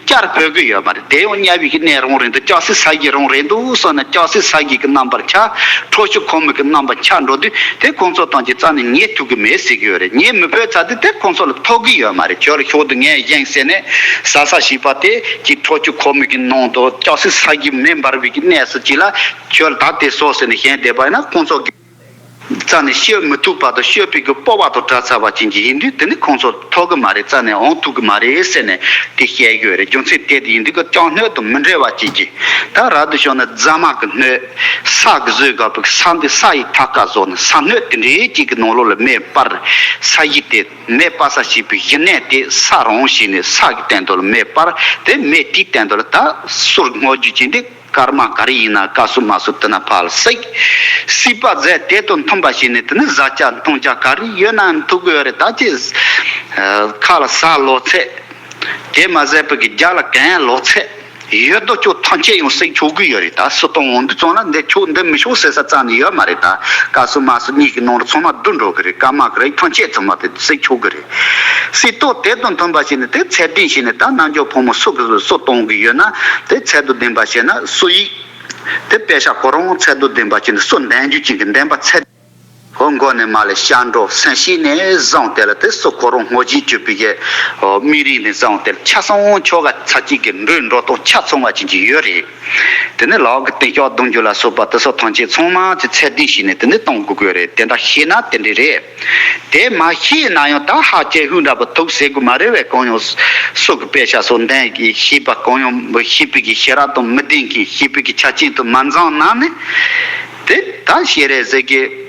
བསྐྱར་ཕོད་གི་ཡོད་མ་རེད། དེ་ཡང་དམྱལ་བའི་གི་གནས་རང་རེད་འདུག་ལྕགས་སྲེག་ས་གཞི་རང་རེད་འདུག་བསམ་ན་ལྕགས་སྲེག་ས་གཞི་གི་རྣམ་པར་འཆར། ཁྲག་ཆུ་ཁོལ་མའི་གི་རྣམ་པར་འཆར་འགྲོ་དུས་དེ་ཁོང་ཚོ་ཐམས་ཅད་རྩ་ནས་ཉན་ཐུབ་གི་མེད་ཟེར་གི་ཡོད་རེད། ཉན་མི་ཕོད་ཚར་དུས་དེ་ཁོང་ཚོ་ལ་ཐོབ་གི་ཡོད་མ་རེད། ཁྱོད་ལ་ཤོག་དེ་ངས་བཞེངས་ཟེར་ནས་ཟ་ས་བྱིས་པ་དེ་གི་ཁྲག་ཆུ་ཁོལ་མའི་གི་ནང་དུ་ལྕགས་སྲེག་ས་གཞི་མེ་འབར་བའི་གི་གནས་སུ་ཅིག་ལ་ཁྱོད་ལ་ད་དེ་ཟོ་ཟེར་ནས་བཞེངས་བསྡད་པ་ཡིན་ན་ཁོང་ཚོ་གི་རྩ་ནས་བཤོལ་མི་ཐུབ་པ་དང་། བཤོལ་བའི་གི་སྤོབས་པ་དང་བྲལ་ཚར་བ་ཅན་གྱི་ཡིན་དུས་དེ་ནི་ཁོང་ཚོ་ཐོབ་གི་མ་རེད། རྩ་ནས་འོང་ཐུབ་གི་མ་རེད་ཟེར་ནས་དེ་བཤད་གི་ཡོད་རེད། རྒྱུ་མཚན་དེ་དེ་ཡིན་དུས་ཀྱི་ལྕགས་སྣོད་དང་མི་འབྲལ་བ་ཅན་གྱི། ད་རབ་ཏུ་བྱུང་ན་རྫ་མ་གི་སྣོད། ས་གི་བཟོས་དགོས་པའི་ས་འདི་ས་ཡི་ཐབ་ཀ་བཟོ་ནས་ས་སྣོད་དེ་འདྲའི་ཅིག་གི་ནང་ལོགས་ལ་མེ་སྤར། ས་གཞི་དེ་མེ་སྤར་ས་བྱེད་པའི་གཞི་གནས་དེ་ས་རང་བྱས་ནས་ས་གི་སྟེང་དུ་ལ་མེ་སྤར། དེ་མེ་དེའི་སྟེང་དུ་ལ་ད་སོར་སྔོ་རྒྱུ་ཅན་དེ། སྐར་མ་ག་རེ་ཡིན་ན་བཀའ་སྲོལ་མ་སྲོལ་དེ་ན་ཕར་ལ་བསྲེགས། བསྲེགས་པ་རྫས་དེ་དང་མཐུན་པ་བྱས་ནས་དེ་ནི་བཟའ་བཅའ་འཐུང་བཅའ་ག་རེ་ཡོད་ན་ཐུག་གི་ཡོད་རེད། ད་ཅི་ཁ་ལ་ཟ་ལོག་ཚད། དེ་མ་ཟད་པའི་གི་རྒྱབ་ལ་གན་ལོག་ཚད། ཡོད་དོ་ཅོག་ཐམས་ཅད་ཡང་བསྲེགས་ཆོག་གི་ཡོད་རེད། ད་སུ་གཏོང་འོང་དུས་ཙང་ལ་འདི་ཆོག་འདི་མི་ཆོག་ཟེར་ས་རྩ་ནས་ཡོད་མ་རེད། ད་བཀའ་སྲོལ་མ་སྲོལ་གཉིས་ཀྱི་ནང་ལ་ཚང་མ་བསྡུ་འགྲོ་གི་རེད། སྐར་མ་གི་རིགས་ཐམས་ཅད་ཚང་མ་དེ་བསྲེགས་ཆོག་གི་རེད། སྲིད་ཐོག་དེ་དང་མཐུན་པ་བྱས་ནས་དེ་ཚད་ལྡན་བྱས་ནས། ད་རྣལ་འབྱོར་ཕོ་མོ་སུ་གི་སུ་གཏོང་གི་ཡོད་ན་དེ་ཚད་དང་ལྡན་པ་བྱས་ན་སུ་ཡིག་དེ་དཔེ་ཆ་ཁོ་རང་ཚད་དང་ལྡན་པ་བྱས་ནས་སུ་འདོན་རྒྱུ་ཅན་གྱི་འདོན་པ་ཚད། ཧོ་མགོ་ནས་མར་ལ་ཤར་འགྲོ་སེམས་ཤེས་ནས་བཟུང་སྟེ་ལ་དེ་སུ་ཁོ་རང་སྔོ་རྗེས་གྱུར་པའི་གི་ཨོ་དམིགས་རིམ་ནས་བཟུང་སྟེ་ཆ་ཚང་ཆོ་ག་ཚ་གཅིག་གི་འགྲོས་འགྲོ་སྟངས་ཆ་ཚང་བ་ཅན་གྱི་ཡོད་རེད། དེ་ནས་ལག་གི་བརྟན་ཤོག་རྡུང་རྒྱུ་ལ་སོགས་པ་དེ་སོགས་ཐམས་ཅད་ཚང་མ་ཅིག་ཚད་ལྡན་བྱས་ནས་དེ་ནས་གཏོང་དགོས་ཀྱི་རེད། དེ་འདྲ་ཤེས་ན་དེ་འདྲ་རེད། དེ་མ་ཤེས་ན་ཡང་ད་ཧ་ཅང་ཧུན་འདྲ་པོ་ཐུག་ཟེར་དགོས་མ་རེད་བས། གང་ཡང་སུ་གི་དཔེ་ཆ་སོགས་འདོན་གྱི་ཤེས་པ། གང་ཡང་མི་ཤེས་པའི་གི་ཤེས་རབ་དང་མི་ལྡན་མཁན། ཤེས་པའི་གི་ཆ་རྐྱེན་དུ་མ་འཛོམས་ན་ནི། དེ་ད་ཤེས་རེ་ཟེར་གི།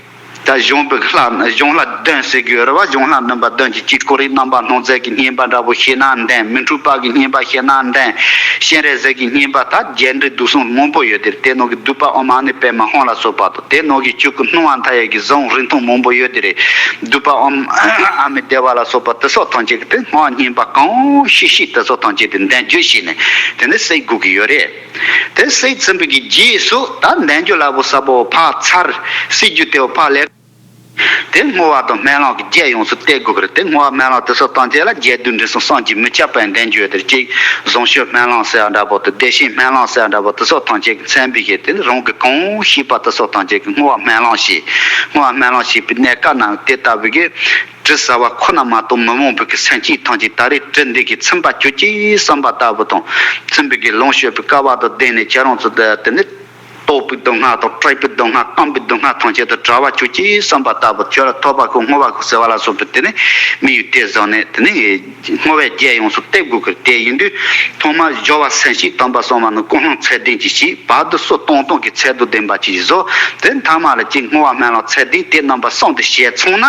ད་གཞུང་པའི་གི་ལྷ་གཞུང་ལྷ་བདུན་ཟེར་གི་ཡོད་རེད་བ། གཞུང་ལྷ་རྣམ་པ་བདུན་གྱི་དཀྱིལ་འཁོར་རིགས་རྣམ་པར་སྣང་མཛད་ཀྱི་བསྙེན་པ་འདྲ་པོ་ཤེས་ན་འདོན། མི་འཁྲུགས་པ་གི་བསྙེན་པ་ཤེས་ན་འདོན། སྤྱན་རས་གཟིགས་ཀྱི་བསྙེན་པ་ད་རྒྱས་འབྲིང་བསྡུས་གསུམ་མང་པོ་ཡོད་དེ། དེ་ནང་གི་བསྡུས་པ་ཨོཾ་མ་ཎི་པདྨེ་ཧཱུྃ་ལ་སོགས་པ་དང་། དེ་ནང་གི་བཅུད་ཀྱི་སྣང་བ་མཐའ་ཡས་ཀྱི་གཟུངས་རིང་ཐུང་མང་པོ་ཡོད་དེ་རེད། བསྡུས་པ་ཨོཾ་ཨ་མི་དྷེ་ཝ་ལ་སོགས་པ་དེ་སོགས་ཐམས་ཅད་ཀྱི་དེ་སྔགས་བསྙེན་པ་གང་ཤེས་ཤེས་དེ་སོགས་ཐམས་ཅད་དེ་འདོན་རྒྱུ་བྱས་ནས་དེ་ནས་བསྲེག་དགོས་ཀྱི་ཡོད་རེད། དེ་བསྲེག་ཚུན་པའི་གི་རྗེས་སུ་ད་འདོན་རྒྱུ་ལ་བུ་ས་པོ་ཕར་ཚར། བསྲེག་རྒྱུ་དེ་བོ་ཕར་ལེན། དེ་བསྔོ་བ་དང་སྨོན་ལམ་གྱི་རྒྱས་ཡོངས་སུ་གཏད་དགོས་ཀྱི་རེད། དེ་བསྔོ་བ་སྨོན་ལམ་དེ་སོགས་ཐམས་ཅད་ལ་རྒྱས་བསྡུས་འབྲིང་གསུམ་གསུམ་གྱིས་མི་ཁྱབ་པར་འདོན་རྒྱུ་ཡོད་དེ། གཅིག་བཟང་སྤྱོད་སྨོན་ལམ་ཟེར་བ་འདྲ་པོ་དང་། བདེ་གཤེགས་སྨོན་ལམ་ཟེར་བ་འདྲ་པོ་དེ་སོགས་ཐམས་ཅད་ཀྱིས་མཚན་པའི་གི་དེ་ནི་རང་གི་གང་ཤེས་པ་དེ་སོགས་ཐམས་ཅད་ཀྱིས་བསྔོ་བ་སྨོན་ལམ་བྱས། བསྔོ་བ་སྨོན་ལམ་བྱས་པའི་གནས་སྐབས་ན་དེ་ལྟ་བུའི་གི་དྲི་ཟ་བ་ཁོ་ན་མ་གཏོགས་མི་འོང་བའི་གི་སེམས་ཅན་ཐམས་ཅད་ད་རེས་དྲི་འདི་གིས་ཚིམ་པར་གྱུར་ཅིག་བསམ་པ་ལྟ་བུ་དང་། ཚིམ་པའི་གི་ལོངས་སྤྱོད་པའི་སྐལ་བ་དང་ལྡན་ནས་ཁྱེད་རང་ཚོ་དེ་ནི། ལྟོགས་པའི་སྡུག་བསྔལ་དང་བཀྲེས་པའི་སྡུག་བསྔལ་སྐོམ་པའི་སྡུག་བསྔལ་ཐམས་ཅད་དང་བྲལ་བར་གྱུར་ཅིག་བསམ་པ་ལྟ་བུ། ཁྱོད་ལ་ཐོབ་པ་ཁོ་བསྔོ་བ་ཁོ་ཟེར་བ་ལ་སོགས་པའི་དེ་ནི་དམིགས་ཡུལ་དེ་བཟུང་ནས་དེ་ནི་བསྔོ་བའི་རྒྱས་ཡོངས་སུ་གཏད་དགོས་ཀྱི་དེ་ཡིན་དུས། ཐོག་མར་སྦྱོར་བ་སེམས་བསྐྱེད་དམ་པ་གསུམ་མ་ནི་ཀུན་སློང་ཚད་ལྡན་གྱིས་བྱས། བར་དུ་སུ་གཏོང་གཏོང་གི་ཚད་དང་ལྡན་པ་ཅིག་བཟོ། དེ་མཐའ་མ་ལ་ཅིག་བསྔོ་བ་སྨོན་ལམ་ཚད་ལྡན་དེ་རྣམ་པ་གསུམ་དེ་བྱས་ཚང་ན།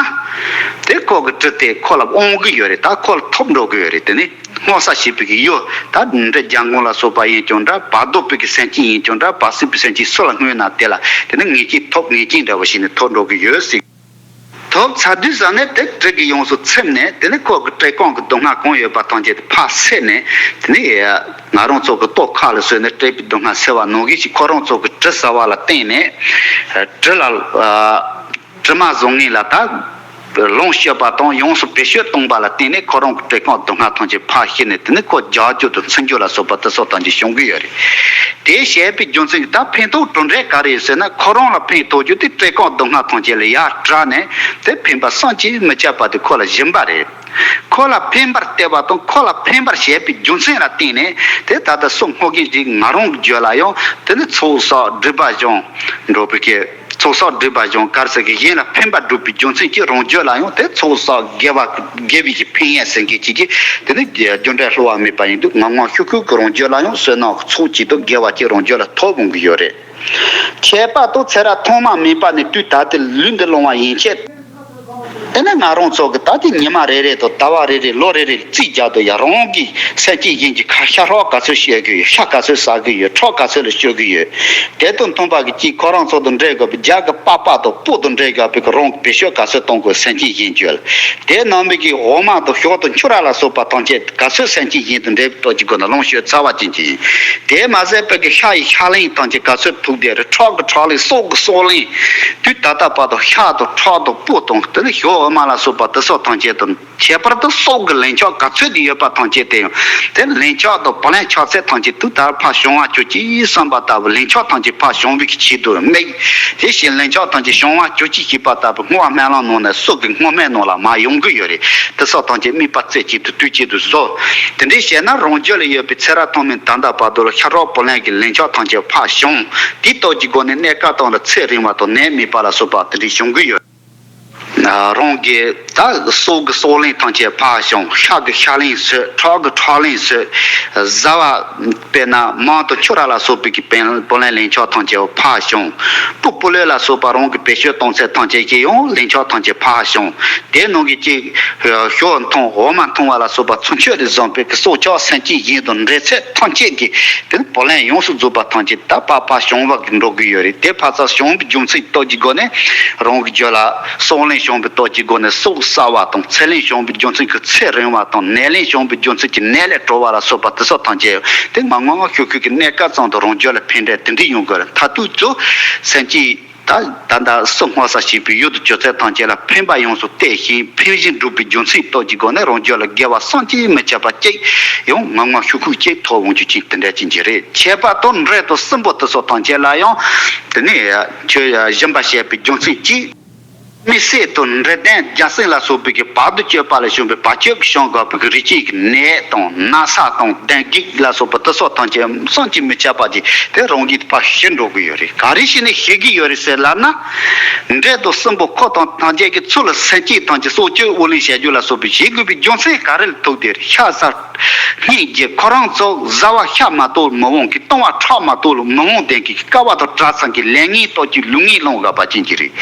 དེ་ཁོ་གི་དྲི་དེ་ཁོ་ལ་དབང་གི་ཡོད་རེད། ད་ཁོ་ལ་ཐོབ་འགྲོ་གི་ཡོད་རེད། དེ་ནི། བསྔོ་ས་བྱེད་པའི་གི་ཡུལ་ད་འདྲེ་རྒྱལ་འགོང་ལ་སོགས་པ་ཡིན་ཀྱང་འདྲ། བར་དོ་པའི་གི་སེམས་ཅན་ཡིན་ཀྱང་འདྲ། བར་སྲིད་པའི་སེམས་ཅན་སུ་ལ་བསྔོས་ན་དེ་ལ་དེ་ནི་ངེས་ཅན་ཐོབ། ངེས་ཅན་འདྲ་བོ་ཞིག་ནི་ཐོབ་འགྲོ་གི་ཡོད་ཟེར། ཐོབ་ཚར་དུས་ཙམ་ནས་དེ་དྲི་གིས་ཡོངས་སུ་ཚིམ་ནས། དེ་ནས་ཁོ་གི་བཀྲེས་སྐོམ་གྱི་སྡུག་བསྔལ་གང་ཡོད་པ་ཐམས་ཅད་དེ་ཕར་བསལ་ནས། དེ་ནས་ང་རང་ཚོ་གི་ལྟོ་ཁ་ལ་ཟོས་ནས་བཀྲེས་པའི་སྡུག་བསྔལ་སེལ་བ་ནང་བཞིན་ཞིག་ཁོ་རང་ཚོ་གི་དྲི་ཟ་བ་ལ་བརྟེན་ནས། དྲི་ལ་དྲི་མ་བཟོ་མཁན་ལ་ད་ལོངས་སྤྱོད་པ་དང་ཡོངས་སུ་བེད་སྤྱོད་གཏོང་བ་ལ་བརྟེན་ནས། ཁོ་རང་གི་བཀྲེས་སྐོམ་སྡུག་བསྔལ་ཐམས་ཅད་ཕར་ཞི་ནས། དེ་ནས་ཁོ་རྒྱགས་རྒྱུ་དང་འཚིག་རྒྱུ་ལ་སོགས་པ་དེ་ཚོ་ཐམས་ཅད་བྱུང་གི་ཡོད་རེད། དེ་བྱས་པའི་རྒྱུ་མཚན་གྱིས་ད་ཕན་ཐོགས་གྲུབ་འབྲས་ག་རེ་ཡོད་ཟེར་ན། ཁོ་རང་ལ་ཕན་ཐོགས་རྒྱུ་དེ་བཀྲེས་སྐོམ་སྡུག་བསྔལ་ཐམས་ཅད་ལས་ཡར་དྲག་ནས། དེ་ཕན་པ་བསམ་གྱིས་མི་ཁྱབ་པ་དེ་ཁོ་ལ་བྱིན་པ་རེད། ཁོ་ལ་ཕན་པར་བལྟས་པ་དང་ཁོ་ལ་ཕན་པར་བྱས་པའི་རྒྱུ་མཚན་ལ་བརྟེན་ནས། དེ་ད་ལྟ་སོ་སྔོག་མཁན་ཞིག་ང་རང་གི་རྒྱུད་ལ་ཡང་དེ་ནི་ཚོགས་བསགས་སྒྲིབ་པ་སྦྱོང་འགྲོ་བའི་གི། ཚོགས་བསགས་སྒྲིབ་པ་སྦྱོང་ག་རེ་ཟེར་གི། གཞན་ལ་ཕན་པ་སྒྲུབ་པའི་རྒྱུ་མཚན་གྱིས་རང་རྒྱུད་ལ་ཡང་དེ་ཚོགས་བསགས་དགེ་བ་དགེ་བའི་གི་ཕན་ཡོན་ཟེར་མཁན་ཅིག་གིས། དེ་ནི་རྒྱུ་འབྲས་བསླུ་བ་མེད་པ་ཡིན་དུས། ངང་ངམ་ཤུགས་ཤུགས་ཀྱིས་རང་རྒྱུད་ལ་ཡང་བསོད་ནམས་ཀྱི་ཚོགས་ཅིག་དང་དགེ་བ་ཅིག་རང་རྒྱུད་ལ་ཐོབ་འོང་གི་ཡོད་རེད། ཁྱད་པར་དུ་ཚེ་རབས་ཐོག་མ་མེད་པ་ནས་དུས་ད་ལྟའི་ལུས་འདི་བླངས་པ་ཡན་ཆད། དེ་ནས་ང་རང་ཚོ་གི་ད་ལྟའི་ཉི་མ་རེ་རེ་དང་ཟླ་བ་རེ་རེ་ལོ་རེ་རེ་རྩིས་རྒྱག་དུས། ཡང་རང་གི་སེམས་ཅན་གཞན་གྱི་ཁ་ཤ་ཧྲག་ག་ཚོད་བཤད་གི་ཡོད། ཤ་ག་ཚོད་ཟ་གི་ཡོད། ཁྲག་ག་ཚོད་ལ་སྐྱོ་གི་ཡོད། དེ་དང་མཐུན་པ་གི་ཅིག་ཁོ་རང་ཚོ་དང་འབྲེལ་དགོས་པའི་རྒྱ་གི་པགས་པ་དང་སྤུ་དང་འབྲེལ་དགོས་པའི་གི་རང་གི་བེད་སྤྱོད་ག་ཚོད་གཏོང་དགོས། སེམས་ཅན་གཞན་གྱི་ལ་དེ་ནང་པའི་གི་འོ་མ་དང་ཞོ་དང་ཕྱུར་ར་ལ་སོགས་པ་ཐམས་ཅད་ག་ཚོད་སེམས་ཅན་གཞན་དང་འབྲེལ་བའི་སྟོབས་ཀྱི་སྒོ་ནས་ལོངས་སྤྱོད་ཚར་བ་ཅན་གྱི་ཡིན། དེ་མ་ཟད་པའི་གི་ཤ་ཡི་ཤ་ལན་ཐམས་ཅད་ག་ཚོད་ཐུག་བསྡད་རེད། ཁྲག་གི་ཁྲག་ལན། སྲོག་གི་སྲོག་ལན། དུས་ད་ལྟ་བར་དུ་ཤ་དང་ཁྲག་དང་སྤུ་དང་། དེ་ནས་ཞོ་འོ་མ་ལ་སོགས་པ་དེ་ཚོ་ཐམས་ཅད་དང་། ཁྱད་པར་དུ་སྲོག་གི་ལན་ཆགས་ག་ཚོད་དེ་ཡོད་པ་ཐམས་ཅད་དེ་ཡང་། དེ་ལན་ཆགས་དང་བུ་ལོན་ཆགས་ཚད་ཐམས་ཅད་དུས་ད་ཕར་བྱང་བ་གྱུར་ཅིག་བསམ་པ་ལྟ་བུ། ལན་ཆགས་ཐམས་ཅད་ཕར་བྱང་བའི་གི་ཆེད་དུ་དམིགས། དེ་བཞིན་ལན་ཆགས་ཐམས་ཅད་བྱང་བ་གྱུར་ཅིག་ཞེས་པ་ལྟ་བུ། བསྔོ་བ་སྨོན་ལམ་ནང་ནས་སྲོག་གི་བསྔོ་སྨོན་ནང་ལ་མར་ཡོང་གི་ཡོད་རེད། དེ་ཚོ་ཐམས་ཅད་དམིགས་པ་རྩེ་གཅིག་ཏུ་དུས་གཅིག་ཏུ་བཟོ། དེ་འདྲའི་བྱས་ན་རང་རྒྱུད་ལ་ཡོད་པའི་ཚེ་རབས་ཐོག་མའི་ད་ལྟ་བར་དུ་ལ་ཤ་ཁྲག་བུ་ལོན་གྱི་ལན་ཆགས་ཐམས་ཅད་ཕར་བྱང་། དེའི་སྟོབས་ཀྱི་སྒོ་ནས་གནས་སྐབས་དང་ལ་ཚེ་རིང་བ་དང་ནད་མེད་པ་ལ་སོགས་པ་དེ་འདྲའི་བྱུང་གི་ཡོད། རང་གི་ད་སྲོག་གི་སྲོག་ལན་ཐམས་ཅད་ཕར་བྱང་། ཤ་གི་ཤ་ལན་ཟོས། ཁྲག་གི་ཁྲག་ལན་ཟོས། ཟ་བ་དཔེར་ན་མར་དང་ཕྱུར་ར་ལ་སོགས་པའི་གི་བུ་ལོན་ལན་ཆགས་ཐམས་ཅད་ཕར་བྱང་། སྤུ་སྤུ་ལོན་ལ་སོགས་པ་རང་གི་བེད་སྤྱོད་གཏོང་ཚད་ཐམས་ཅད་ཀྱི་ཡང་ལན་ཆགས་ཐམས་ཅད་ཕར་བྱང་། དེ་ནང་གི་གཅིག་ཞོ་འཐུང་འོ་མ་འཐུང་བ་ལ་སོགས་པ་ཚུ་མཆོད་དེ་བཟུང་བའི་གི་སྲོག་ཆགས་སེམས་ཅན་གཞན་དང་འབྲེལ་ཚད་ཐམས་ཅད་ཀྱི་དེ་ནི་བུ་ལོན་ཡོངས་སུ་རྫོགས་པ་ཐམས་ཅད་ད་ཕར་ཕར་བྱང་བ་གི་འགྲོ་གི་ཡོད་རེད། དེ་ཕར་ཚུར་བྱང་བའི་རྒྱུ་མཚན་སྟོབས་ཀྱི་སྒོ་ནས་རང་གི་རྒྱུད་ལ་སྲོག་ལན་བྱང་བའི་སྟོབས་ཀྱི་སྒོ་ནས་སྲོག་གསོ་བ་དང་། ཚེ་ལན་བྱང་བའི་རྒྱུ་མཚན་གྱིས་ཚེ་རིང་བ་དང་། ནད་ལན་བྱང་བའི་རྒྱུ་མཚན་གྱིས་ནད་ལས་གྲོལ་བ་ལ་སོགས་པ་དེ་ཚོ་ཐམས་ཅད་དེ་ངང་ངམ་ཤུགས་ཤུགས་ཀྱིས་གནས་སྐབས་ཙམ་དུ་རང་རྒྱུད་ལ་ཕན་འབྲས་དེ་འདྲ་ཡོང་གི་རེད། མཐར་ཐུག་ཚུར་སེམས་ཅན་ད་ད་ལྟ་སོ་སྔོག་ས་བྱེད་པའི་ཡུལ་དུ་གྱུར་ཚད་ཐམས་ཅད་ལ་ཕན་པ་ཡོངས་སུ་བསྟེན་ཞིང་ཕན་བཞིན་སྒྲུབ་པའི་རྒྱུ་མཚན་སྟོབས་ཀྱི་སྒོ་ནས་རང་རྒྱུད་ལ་དགེ་བ་བསམ་གྱིས་མི་ཁྱབ་པ་ཅིག་ཡང་ངང་ངམ་ཤུགས་ཤུགས་ཀྱིས་ཐོབ་འོང་རྒྱུ་ཅིག་དེ་འདྲ་ཅིག་ཅིག་རེད། ཁྱད་པར་དུ་འབྲས་དང་སྲིན་པོ་དེ་ཚོ་ཐམས་ཅད་ལ་ཡང་དེ་ནས་ཆོས་སྦྱིན་པ་བྱས་པའི་རྒྱུ་མཚན་གྱིས། མི་བསད་དང་འདྲེ་ལྡན་རྒྱལ་བསེན་ལ་སོགས་པའི་གི་བར་དུ་གཅོད་པ་ལས་བྱུང་བའི་བར་ཆད་ཀྱིས་བྱུང་དགོས་པའི་གི་རིགས་ཅན་གྱི་ནད་དང་ན་ཚ་དང་གདོན་བགེགས་ལ་སོགས་པ་དེ་ཚོ་ཐམས་ཅད་བསམ་གྱིས་མི་ཁྱབ་པ་ཅིག་དེ་རང་གིས་ཕར་ཞི་འགྲོ་གི་ཡོད་རེད། ག་རེ་བྱས་ནས་ཞི་གི་ཡོད་རེད་ཟེར་ལབ་ན། འདྲེ་དང་སྲིན་པོ་ཁོ་དང་ཐམས་ཅད་ཀྱི་ཚུར་ལ་སེམས་ཅན་ཐམས་ཅད་སྲོག་གཅོད་དབུགས་ལེན་བྱ་རྒྱུ་ལ་སོགས་པའི་བྱེད་དགོས་པའི་རྒྱུ་མཚན་ག་རེ་ལ་ཐུག་དེ་རེད། ཤ་ཟ། སྙིང་རྗེ། ཁོ་རང་ཚོ་བཟའ་བ་ཤ་མ་གཏོགས་མི་འོང་གི། བཏུང་བ་ཁྲག་མ་གཏོགས་མི་འོང་ལྡན་གྱི་དཀའ་བ་དང་བྲལ་ཚང་གི་ལས་ངན་སྟོབས་ཀྱིས་ལུས་ངན་སློང་དགོས་པ་ཅན་གྱི་རེད།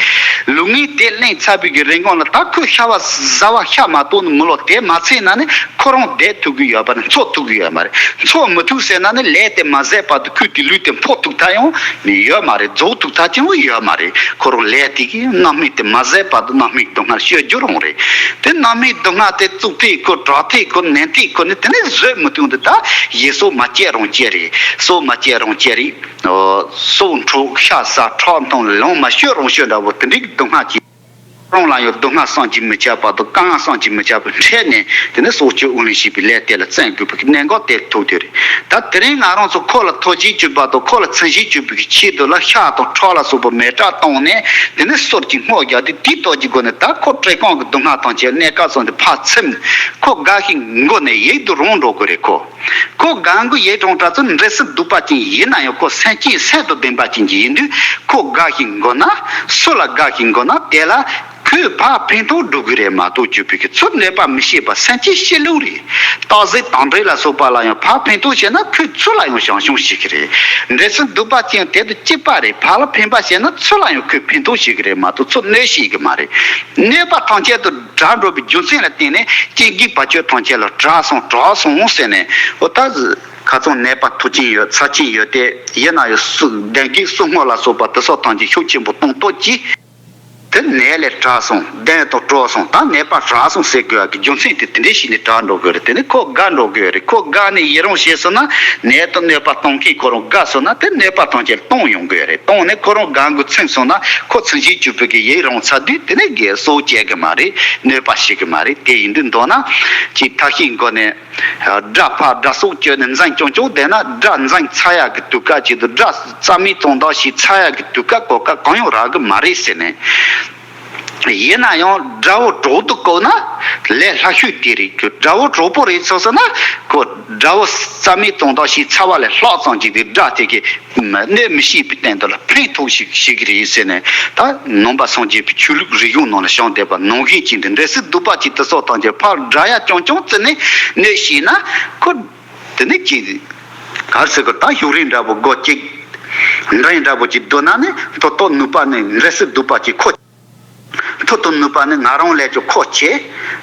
ལུས་ངན་དེ་བླངས་ཚར་བའི་གི་རིང་གོང་ལ་ད་ཁོས་ཤ་བ་བཟའ་བ་ཤ་མ་གཏོགས་ནི་མི་ལོ་དེ་མ་ཚད་ན་ནི་ཁོ་རང་བསྡད་ཐུབ་ཀྱི་ཡོད་པ་ནི་འཚོ་ཐུབ་ཀྱི་ཡོད་མ་རེད། འཚོ་མི་ཐུབ་ཟེར་ན་ནི་ལས་དེ་མ་ཟད་བར་དུ་ཁོས་དེ་ལུས་དེ་འཕོ་ཐུབ་ཐབས་ཡང་ཡོད་མ་རེད། རྫོགས་ཐུབ་ཐབས་ཀྱང་ཡོད་མ་རེད། ཁོ་རང་ལས་དེ་གི་རྣམ་སྨིན་དེ་མ་ཟད་བར་དུ་རྣམ་སྨིན་སྡུག་བསྔལ་སྤྱོད་རྒྱུ་རང་རེད། དེ་རྣམ་སྨིན་སྡུག་བསྔལ་དེ་བཙུགས་ཐེངས་ཁོ་དྲག་ཐེངས་ཁོ་ནན་ཐེངས་ཁོ་ནི་དེ་ནས་བཟོད་མི་ཐུབ་འདི་ད་ཡིད་སྲོག་མ་བཅད་རང་བཅད་རེད། སྲོག་མ་བཅད་རང་བཅད་རེད། སྲོག་འཕྲོག་ཤ་ཟ་ཁྲག་འཐུང་ལོང་མ་ཤོད་རང་ཤོད་འདྲ་བོ་དེ་འདྲའི་སྡུག་བསྔལ་གྱིས་རང་ལ་ཡང་སྡུག་བསྔལ་བསམ་གྱིས་མི་ཁྱབ་པ་དང་དཀའ་ངལ་བསམ་གྱིས་མི་ཁྱབ་པ་འཕྲད་ནས། དེ་ནས་སྲོག་གཅོད་དབུགས་ལེན་བྱེད་པའི་ལས་དེ་ལ་བརྩོན་དགོས་པའི་གནད་འགག་དེ་ཐུག་དེ་རེད། ད་དེ་རིང་ང་རང་ཚོ་ཁོ་ལ་ཐུགས་རྗེ་ཆེན་པོ་དང་ཁོ་ལ་མཚན་ཞབས་ཞུ་བའི་ཆེད་དུ་ལ་ཤ་དང་ཁྲག་ལ་སོགས་པ་མེ་སྲེག་བཏང་ནས་དེ་ནས་གསུར་གྱིས་བསྔོ་རྒྱག་སྟེ་དེའི་སྟོབས་ཀྱི་སྒོ་ནས་ད་ཁོ་བཀྲེས་སྐོམ་གྱི་སྡུག་བསྔལ་ཐམས་ཅད་གནས་སྐབས་སུ་འདི་ཕར་ཚིམ། ཁོ་དགའ་ཞིང་མགུ་ནས་ཡིད་དུ་རུང་འགྲོ་གི་རེད་ཁོ། ཁོ་དགའ་མགུ་ཡིད་དུ་རུང་དྲག་ཚུལ་འདྲེ་སྲིན་གདུག་པ་ཅན་ཡིན་ན་ཡང་ཁོ་སེམས་ཅན་སེམས་དང་ལྡན་པ་ཅན་གྱི་ཡིན་དུས་ཁོ་དགའ་ཞིང་མགུ་ན། སུ་ལ་དགའ་ཞིང་མགུ་ན་དེ་ལ། ཁོས་ཕར་ཕན་ཐོགས་སྒྲུབ་གི་རེད་མ་གཏོགས་གྱོད་ཕུད་ཀྱི་ཚུར་གནོད་པ་མི་བྱེད་པ་སེམས་ཅན་སྐྱིད་ལུགས་རེད། སྟག་གཟིག་དང་འདྲེ་ལ་སོགས་པ་ལ་ཡང་ཕར་ཕན་ཐོགས་བྱས་ན་ཁོས་ཚུར་ལ་ཡང་བྱང་ཆུབ་བྱེད་ཀྱི་རེད། འདྲེ་སྲིན་གདུག་པ་ཅན་དེ་དང་གཅིག་པ་རེད། ཕར་ལ་ཕན་པ་བྱས་ན་ཚུར་ལ་ཡང་ཁོས་ཕན་ཐོགས་བྱེད་ཀྱི་རེད་མ་གཏོགས་ཚུར་གནོད་བྱེད་ཀྱི་མ་རེད། གནོད་པ་ཐམས་ཅད་དུ་དགྲར་འགྲོ་བའི་རྒྱུ་མཚན་ལ་བརྟེན་ནས་སྐྱེ་འཇིག་བར་ཆད་ཐམས་ཅད་ལ་དྲག་སོང་དྲག་སོང་ཟེར་ནས་འོ་ད་ཁ་ཚང་ནད་པ་ཐུག་ཀྱིན་ཡོད་ཚ་ཀྱིན་ཡོད་དེ་ཡིན་ན་ཡང་སུ་གདོན་བགེགས་སྲིན་མོ་ལ་སོགས་པ་དེ་ཚོ་ཐམས་ཅད་ཤུགས་ཆེན་པོ་གཏོང་སྟོབས་ཀྱིས། དེ་ནད་ལས་དྲག་སོང་། གདོན་དང་བྲལ་སོང་། ད་ནད་པ་དྲག་སོང་ཟེར་དགོས་ཡ་གི་རྒྱུ་མཚན་དེ་དེ་འདྲ་ཞིག་ནས་དྲག་འགྲོ་དགོས་རེད། དེ་ནས་ཁོ་དགའ་འགྲོ་དགོས་རེད། ཁོ་དགའ་ནས་ཡི་རང་བྱས་སོང་ན་ནད་དང་གནོད་པ་གཏོང་མཁན་ཁོ་རང་དགའ་སོང་ན་དེ་གནོད་པ་ཐམས་ཅད་གཏོང་ཡོང་དགོས་རེད། གཏོང་ནས་ཁོ་རང་དགའ་མགུ་ཚིམ་སོང་ན་ཁོ་ཚིམ་བྱེད་བཅུག་པའི་གི་ཡི་རང་ཚ་དུས་དེ་ནས་གི་སྲོག་སྐྱེལ་གི་མ་རེད། གནོད་པ་བྱེད་གི་མ་རེད། དེ་ཡིན་དུས་མདོར་ན་ཅིག་ཐབས་ཤེས་འགོ་ནས། དགྲ་ཕར་དགྲ་སྲོག་གཅོད་ནས་འཛིང་རྐྱང་རྐྱང་བསྡད་ན་དགྲ་འཛིང་ཚར་ཡག་གི་དུས་སྐབས་ཅིག་ཏུ་དགྲ་རྩ་མེད་གཏོང་ཐབས་ཤིག་ཚར་ཡག་གི་དུས་སྐབས་གོ་སྐབས་གང་ཡང་རག་གི་མ་རེད་ཟེར་ནས། ཡིན་ན་ཡང་དགྲ་བོ་གྲོགས་དུ་བཀོལ་ན་ལས་སླ་ཤོས་དེ་རེད། དགྲ་བོ་གྲོགས་པོ་རེད་ཚོད་ཟེར་ན་ཁོ་དགྲ་བོ་རྩ་མེད་གཏོང་ཐབས་ཤིག་ཚར་བ་ལས་ལྷག་ཙམ་ཅིག་དེ་དགྲ་དེ་གི་གནོད་མི་ཤེས་པའི་སྟེང་དུ་ལ་ཕན་ཐོགས་ཤིག་ཤིག་རེད་ཟེར་ནས། ད་ནང་པ་སངས་རྒྱས་པའི་ཆོས་ལུགས་རིག་གཞུང་ནང་ལ་བྱུང་བསྡད་པ་ནང་བཞིན་གྱི་འདི་འདྲ་སྲིད་སྡུག་པ་ཅིག་དེ་སོགས་དང་བཅས་ཕར་དགྲ་ཡ་རྐྱང་རྐྱང་བརྩིས་ནས་གནོད་ཤེས་ན་ཁོ་དེ་ནས་ཅིག་གར་ཟེར་གི་ད་ཤུགས་རིང་འདྲ་པོ་སྒོ་གཅིག་འདྲ་ཡིན་འདྲ་པོ་ཅིག་སྡོད་ན་ནི་ཐོ་ཐོ་ནུས་པ་ནི་འདྲ་སྲིད་སྡུག་པ་ཅིག་ཁོ། མཐུ་དང་ནུས་པ་ནི་ང་རང་ལས་ཀྱང་ཁོ་ཆེ།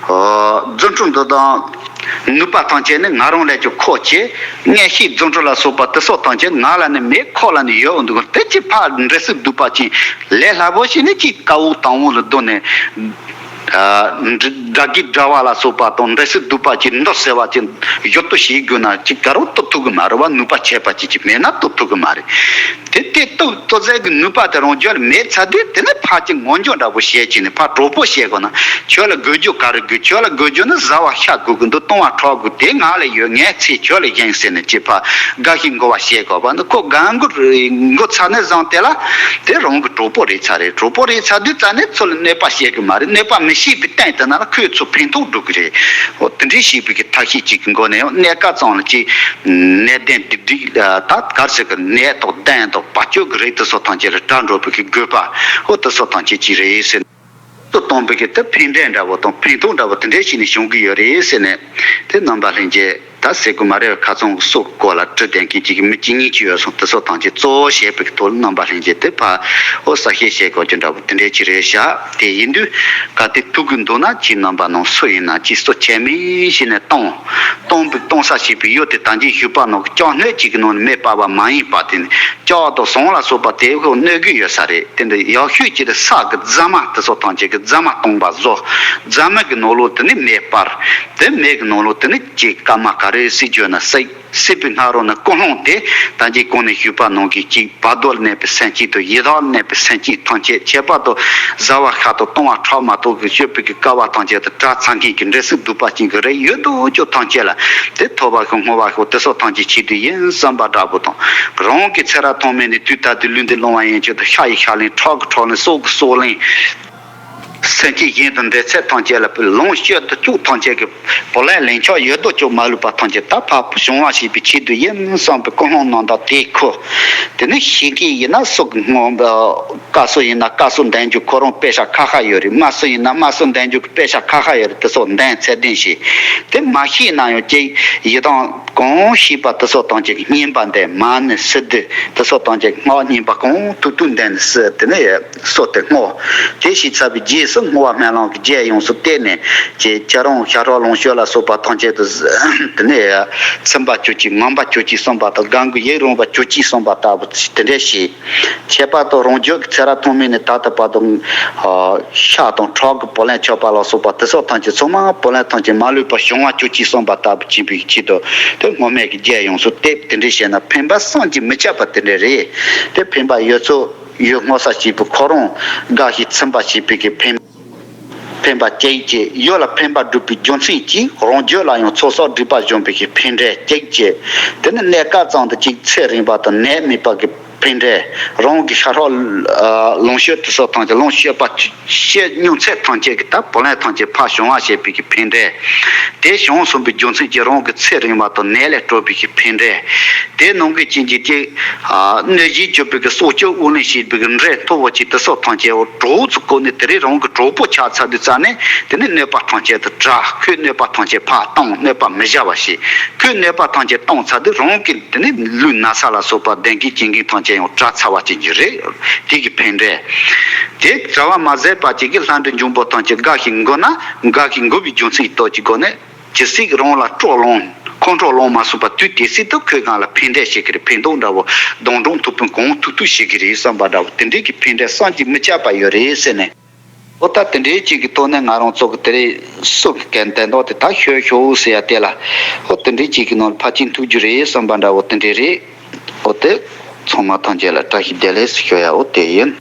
རྫུ་འཕྲུལ་འདི་དང་ནུས་པ་ཐམས་ཅད་ནི་ང་རང་ལས་ཀྱང་ཁོ་ཆེ། མངོན་ཤེས་རྫུ་འཕྲུལ་ལ་སོགས་པ་དེ་སོགས་ཐམས་ཅད་ང་ལ་ནི་མེད། ཁོ་ལ་ནི་ཡོད་འདུག་དེ་ཅི་ཕར་འདྲ་སྲིད་སྡུག་པ་ཅིག་ལས་སླ་པོ་ཞིག་ནི་ཅིག་དཀའ་བོ་དང་བོ་ལ་སྡོད་ནས། དགྲ་བགེགས་དགྲ་བ་ལ་སོགས་པ་དང་འདྲ་སྲིད་སྡུག་པ་ཅིག་འདུག་ཟེར་བ་ཅིག་ཡོད་དོ་ཞིག་དགོས་ན་ཅིག་ག་རུ་གཏོར་ཐུབ་གི་མ་རེད་བ། ནུས་པ་ཆེ་བ་ཅིག་ཅིག་མེད་ན་གཏོར་ཐུབ་གི་མ་རེད། དེ་དེ་གཏོར་གཏོར་ཟེར་གི་ནུས་པ་དེ་རང་རྒྱུད་ལ་མེད་ཚར་དུས་དེ་ནི་ཕར་ཅིག་ངོ་འཇོག་འདྲ་པོ་བྱས་ཅིག་ནི་ཕར་གྲོགས་པོ་བྱས་དགོས་ན་ཁྱོད་ལ་དགོས་རྒྱུ་ག་རེ་དགོས། ཁྱོད་ལ་དགོས་རྒྱུ་ནི་བཟའ་བ་ཤ་དགོས་གི་འདུག་གཏོང་བ་ཁྲག་དགོས། དེ་ང་ལ་ཡོད། ངའི་ཚེ་ཁྱོད་ལ་བཞེངས་ཟེར་ནས་ཅིག་ཕར་དགའ་ཞིང་མགུ་བ་བྱས་དགོས་པ་འདི་ཁོ་དགའ་མགུ་མགུ་ཚ་ནས་བཟུང་དེ་ལ་དེ་རང་གི་གྲོགས་པོ་རེད་ཚར་རེད། གྲོགས་པོ་རེད་ཚར་དུས་ཙ་ནས་ཚུར་ལ་གནོད་པ་བྱེད་གི་མ་རེད། གནོད་པ་མི་བྱེད་པའི་སྟེང་དེ་ན་ལ་ཁོས་ཚུར་ཕན་ཐོགས་འགྲོ་གི་རེད། འོ་དེ་འདྲའི་བྱེད་པའི་གི་ཐབས་ཤེས་ཅིག་གི་སྒོ་ནས་ཡང་གནས་སྐབས་ཙམ་ལ་ཅིག་ནད་གདོན་སྡིག་སྒྲིབ་ད་གར་ཟེར་གི་ནད་དང་གདོན་དང་བར་གཅོད་གི་རིགས་དེ་སོགས་ཐམས་ཅད་ལ་དྲག་འགྲོ་བའི་གི་དགོས་པ་འོ་དེ་སོགས་ཐམས་ཅད་ཅིག་རེད་ཟེར། ཏུ་གཏོང་བའི་གི་དེ་ཕན་འབྲས་འདྲ་བོ་དང་ཕན་ཐོགས་འདྲ་བོ་དེ་འདྲའི་ཞིག་ནས་བྱུང་གི་ཡོད་རེད་ཟེར་ནས་དེ་རྣམ་པ་ལྷན་རྒྱས་ད་ཟེར་དགོས་མ་རེད། ཁ་ཚང་སྲོག་སྐོར་ལ་དྲི་ལྡན་མཁན་གཅིག་གི་མི་གཅིག་གཉིས་ཀྱི་ཡོད་སོང་། དེ་སོགས་ཐམས་ཅད་གཙོ་བོ་བྱས་པའི་གི་ཐོག་ལ་རྣམ་པ་ལྷན་རྒྱས་དེ་ཕར་འོ་གསལ་བཤད་བྱེད་དགོས་ཀྱི་འདྲ་བོ་དེ་འདྲའི་ཅིག་རེད་ཤག་དེ་ཡིན་དུས་གལ་ཏེ་ཐུག་གི་འདུག་ན་ཅིག་རྣམ་པ་ནང་སུ་ཡིན་ན་ཅིག་སུ་ཆད་མེད་ཞིག་ནས་གཏོང་། གཏོང་བའི་གཏོང་ས་བྱེད་པའི་ཡུལ་དེ་ད་གིན་ཞུས་པ་ནང་གི་ལྕགས་སྣོད་ཅིག་གི་ནང་ནས་མེ་སྤར་བ་མ་ཡིན་པ་དེ་ནི་ལྕགས་དང་ཟངས་ལ་སོགས་པ་དེ་ཁོ་གནོད་ཀྱི་ཡོད་ས་རེད། དེ་འདྲ་ཡག་ཤོས་ཅིག་དེ་ས་གི་རྫ་མ་དེ་སོགས་ཐམས་ཅད་ཀྱི་རྫ་མ་སྟོང་པ་བཟོ། རྫ་མ་གི་ནང་ལོགས་དེ་ནི་མེ་སྤར། དེ་མེ་གི་ནང་ལོགས་དེ་ནི་ཅིག་སྐར་མ་ག་རེ་བསྲེགས་བཅོས་ན་བསྲེགས། བསྲེགས་པའི་སྔ་རོལ་ན་ཀུན་སློང་དེ་ད་གིན་གོང་ནས་ཞུས་པ་ནང་གི་གཅིག་བར་དོར་གནས་པའི་སེམས་ཅན་དང་ཡི་དྭགས་གནས་པའི་སེམས་ཅན་ཐམས་ཅད་ཁྱད་པར་དུ་བཟའ་བ་ཤ་དང་བཏུང་བ་ཁྲག་མ་གཏོགས་ཀྱི་སྤྱོད་པའི་གི་དཀའ་བ་ཐམས་ཅད་དུ་དྲག་ཚར་མཁན་གྱི་འདྲེ་སྲིན་གདུག་པ་ཅན་གྱི་རིགས་ཡོད་དོ་ཅོག་ཐམས་ཅད་ལ་དེ་ཐོབ་པ་ཤོག་བསྔོ་བ་ཤོག་དེ་སོགས་ཐམས་ཅད་ཆེད་དུ་ཡིན་བསམ་པ་འདྲ་པོ་དང་། རང་གི་ཚེ་རབས་ཐོག་མེད་ནས་དུས་ད་ལྟའི་ལུས་འདི་བླང་བ་ཡན་ཆད་དུ་ཤ་ཡི་ཤ་ལེན། ཁྲག་གི་ཁྲག་ལེན། སྲོག་གི་སྲོག་ལེན། སེམས་ཅན་གཞན་དང་འབྲེལ་ཚད་ཐམས་ཅད་ལ་ལོངས་སྤྱོད་དུ་བཅུག་ཐམས་ཅད་ཀྱི་བུ་ལོན་ལེན་ཆོག་ཡོད་དོ་ཅོག་མ་ལུས་པ་ཐམས་ཅད་ད་ཕར་བྱུང་བ་ཞེས་པའི་ཆེད་དུ་ཡིན་བསམ་པའི་ཀུན་སློང་རྣམ་དག་དེ་ཁོ། དེ་ནི་ཤེས་མཁན་ཡིན་ན་སྲོག་གི་སྔོན་སྐབས་སུ་ཡིན་ན་སྐབས་སུ་འདོན་རྒྱུ་ཁོ་རང་དཔེ་ཆ་ཁ་ཁ་ཡོད་རེད། དམར་སུ་ཡིན་ན་དམར་སུ་འདོན་རྒྱུ་གི་དཔེ་ཆ་ཁ་ཁ་ཡོད་རེད། དེ་སོགས་འདོན་ཚད་ལྡན་ཞིག་དེ་མ་ཤེས་ན་ཡང་ཅིག་ཡི་དམ་གང་ཤེས་པ་དེ་སོགས་ཐམས་ཅད་ཀྱི་བསྙེན་པ་འདོན། མ་ཎི་སིདྡྷི་དེ་སོགས་ཐམས་ཅད་ཀྱི་སྔགས་བསྙེན་པ་གང་ཐུབ་ཐུབ་འདོན་ནས་སུ་དེ་ནས་གསོལ་ཏེ་བསྔོ། དེ་ཞིག་ཚར་བའི་རྗེས་སུ་བསྔོ་བ་སྨོན་ལམ་གྱི་རྒྱས་ཡོངས་སུ་གཏད་ནས་ཀྱི་ཁྱེད་རང་ཤ་ཁྲག་ལོངས་སྤྱོད་ལ་སོགས་པ་ཐམས་ཅད་དུ་དེ་ནས་ཚིམ་པ་གྱུར་ཅིག་ངང་པ་གྱུར་ཅིག་གསུངས་པ་དང་། དགའ་མགུ་ཡི་རང་བ་གྱུར་ཅིག་གསུངས་པ་ལྟ་བུ་དེ་འདྲས་ཤིག་ཁྱད་པར་དུ་རང་རྒྱུད་ཀྱི་ཚེ་རབས་ཐོག་མེད་ནས་ད་ལྟ་བར་དུ་ཤ་དང་ཁྲག་གི་བུ་ལོན་ཆོད་པ་ལ་སོགས་པ་དེ་སོགས་ཐམས་ཅད་ཚང་མ་བུ་ལོན་ཐམས་ཅད་མ་ལུས་པ་བྱུང་བ་གྱུར་ཅིག་གསུངས་པ་ལྟ་བུ་བྱིན་པའི་ཆེད་དུ་དེ་སྔོན་མེད་ཀྱི་རྒྱས་ཡོངས་སུ་གཏད། དེ་འདྲ་བྱས་ན་ཕན་པ་བསམ་གྱིས་མི་ཁྱབ་པ་དེ་འདྲ་རེད། དེ་ཕན་པ་ཡོད་ཚོད་ཡོད་བསྔོ་ས་བྱེད་པའི་ཁོ་རང་དགའ་ཞིང་ཚིམ་པ་བྱེད་པའི་གི་ཕན་ཕན་པ་གཅིག་བྱས། ཡུལ་ལ་ཕན་པ་སྒྲུབ་པའི་རྒྱུ་མཚན་གྱིས་རང་རྒྱུད་ལ་ཡང་ཚོགས་བསགས་སྒྲིབ་པ་སྦྱོང་བའི་གི་ཕན་འབྲས་གཅིག་བྱས། དེ་ནི་གནས་སྐབས་ཙམ་དུ་གཅིག་ཚེ་རིང་བ་དང་ནད་མེད་པ་གི་ཕན་འབྲས། རང་གི་ཤ་ཁྲག་ལོངས་སྤྱོད་དེ་སོགས་ཐམས་ཅད་ལོངས་སྤྱོད་པ་སྤྱོད་མྱོང་ཚད་ཐམས་ཅད་ཀྱི་ད་བུ་ལོན་ཐམས་ཅད་ཕར་བྱུང་བ་བྱེད་པའི་གི་ཕན་འབྲས། དེ་བྱུང་སོང་བའི་རྒྱུ་མཚན་གྱིས་རང་གི་ཚེ་རིང་བ་དང་ནད་ལས་གྲོལ་བའི་གི་ཕན་འབྲས། དེ་ནང་གི་རྐྱེན་གྱིས་ཀྱི་གནོད་གཞིས་གྱུར་པའི་གི་སྲོག་གཅོད་དབུགས་ལེན་བྱེད་པའི་གི་འདྲེ་མཐོ་བོ་ཅིག་དེ་སོགས་ཐམས་ཅད་འོ་གྲོགས་སུ་བཀོལ་ནས་དེ་རིང་རང་གི་གྲོགས་པོ་ཆགས་ཚར་དུས་ཙ་ནས་དེ་ནས་གནོད་པ་ཐམས་ཅད་དུ་དྲག་ཁོས་གནོད་པ་ཐམས་ཅད་ཕར་བཏང་། གནོད་པ་མི་བྱ་བ་ཞིག་ཁོས་གནོད་པ་ཐམས་ཅད་བཏང་ཚར་དུས་རང་གི་དེ་ནས་ལུས་ན་ཚ་ལ་སོགས་པ་གདོན་བགེགས་ཀྱི་འགན་ཐམས་ཅད་ཡང་དྲག་ཚར་བ་ཅན་གྱི་རེད། དེ་གི་ཕན་འབྲས། དེ་བྱ་བ་མ་ཟད་པ་ཅིག་གི་ལྷ་འདྲེ་འབྱུང་པོ་ཐམས་ཅད་དགའ་ཞིང་མགུ་ན་དགའ་ཞིང་མགུ་བའི་རྒྱུ་མཚན་གྱི་སྟོབས་ཀྱི་སྒོ་ནས་ཇི་སྲིད་རང་ལ་སྲོག་ལོངས་ཁོང་ཁྲོ་ལངས་མ་སོང་བ་དུས་དེ་སྲིད་དུ་ཁོས་ང་ལ་ཕན་འབྲས་བྱེད་ཀྱི་རེད། ཕན་ཐོགས་འདྲ་བོ་སྡང་གྲོགས་མཐུ་དཔོན་གང་ཐུབ་ཐུབ་བྱེད་ཀྱི་རེད་བསམ་པ་འདྲ་བོ་དེ་འདྲའི་གི་ཕན་འབྲས་བསམ་གྱིས་མི་ཁྱབ་པ་ཡོད་རེད་ཟེར་ནས། ཨོ་ད་དེ་འདྲའི་ཅིག་གི་ཐོག་ནས་ང་རང་ཚོ་གི་དེ་རེད། སུ་གི་སྐད་དེ་འདོགས་དེ་ད་ཤོད་ཤོག་ཟེར་ཡ་དེ་ལ། ཨོ་དེ་འདྲའི་ཅིག་གི་ནང་ལ་ཕར་ཕྱིན་ཐུག་རྒྱུ་རེད་བསམ་པ་འདྲ་བོ་དེ་འདྲའི་རེད། ཨོ་དེ་ཚང་མ་ཐམས་ཅད་ལ་བཀྲ་ཤིས་བདེ་ལེགས་ཞུ་ཡ་ཨོ་དེ་ཡིན།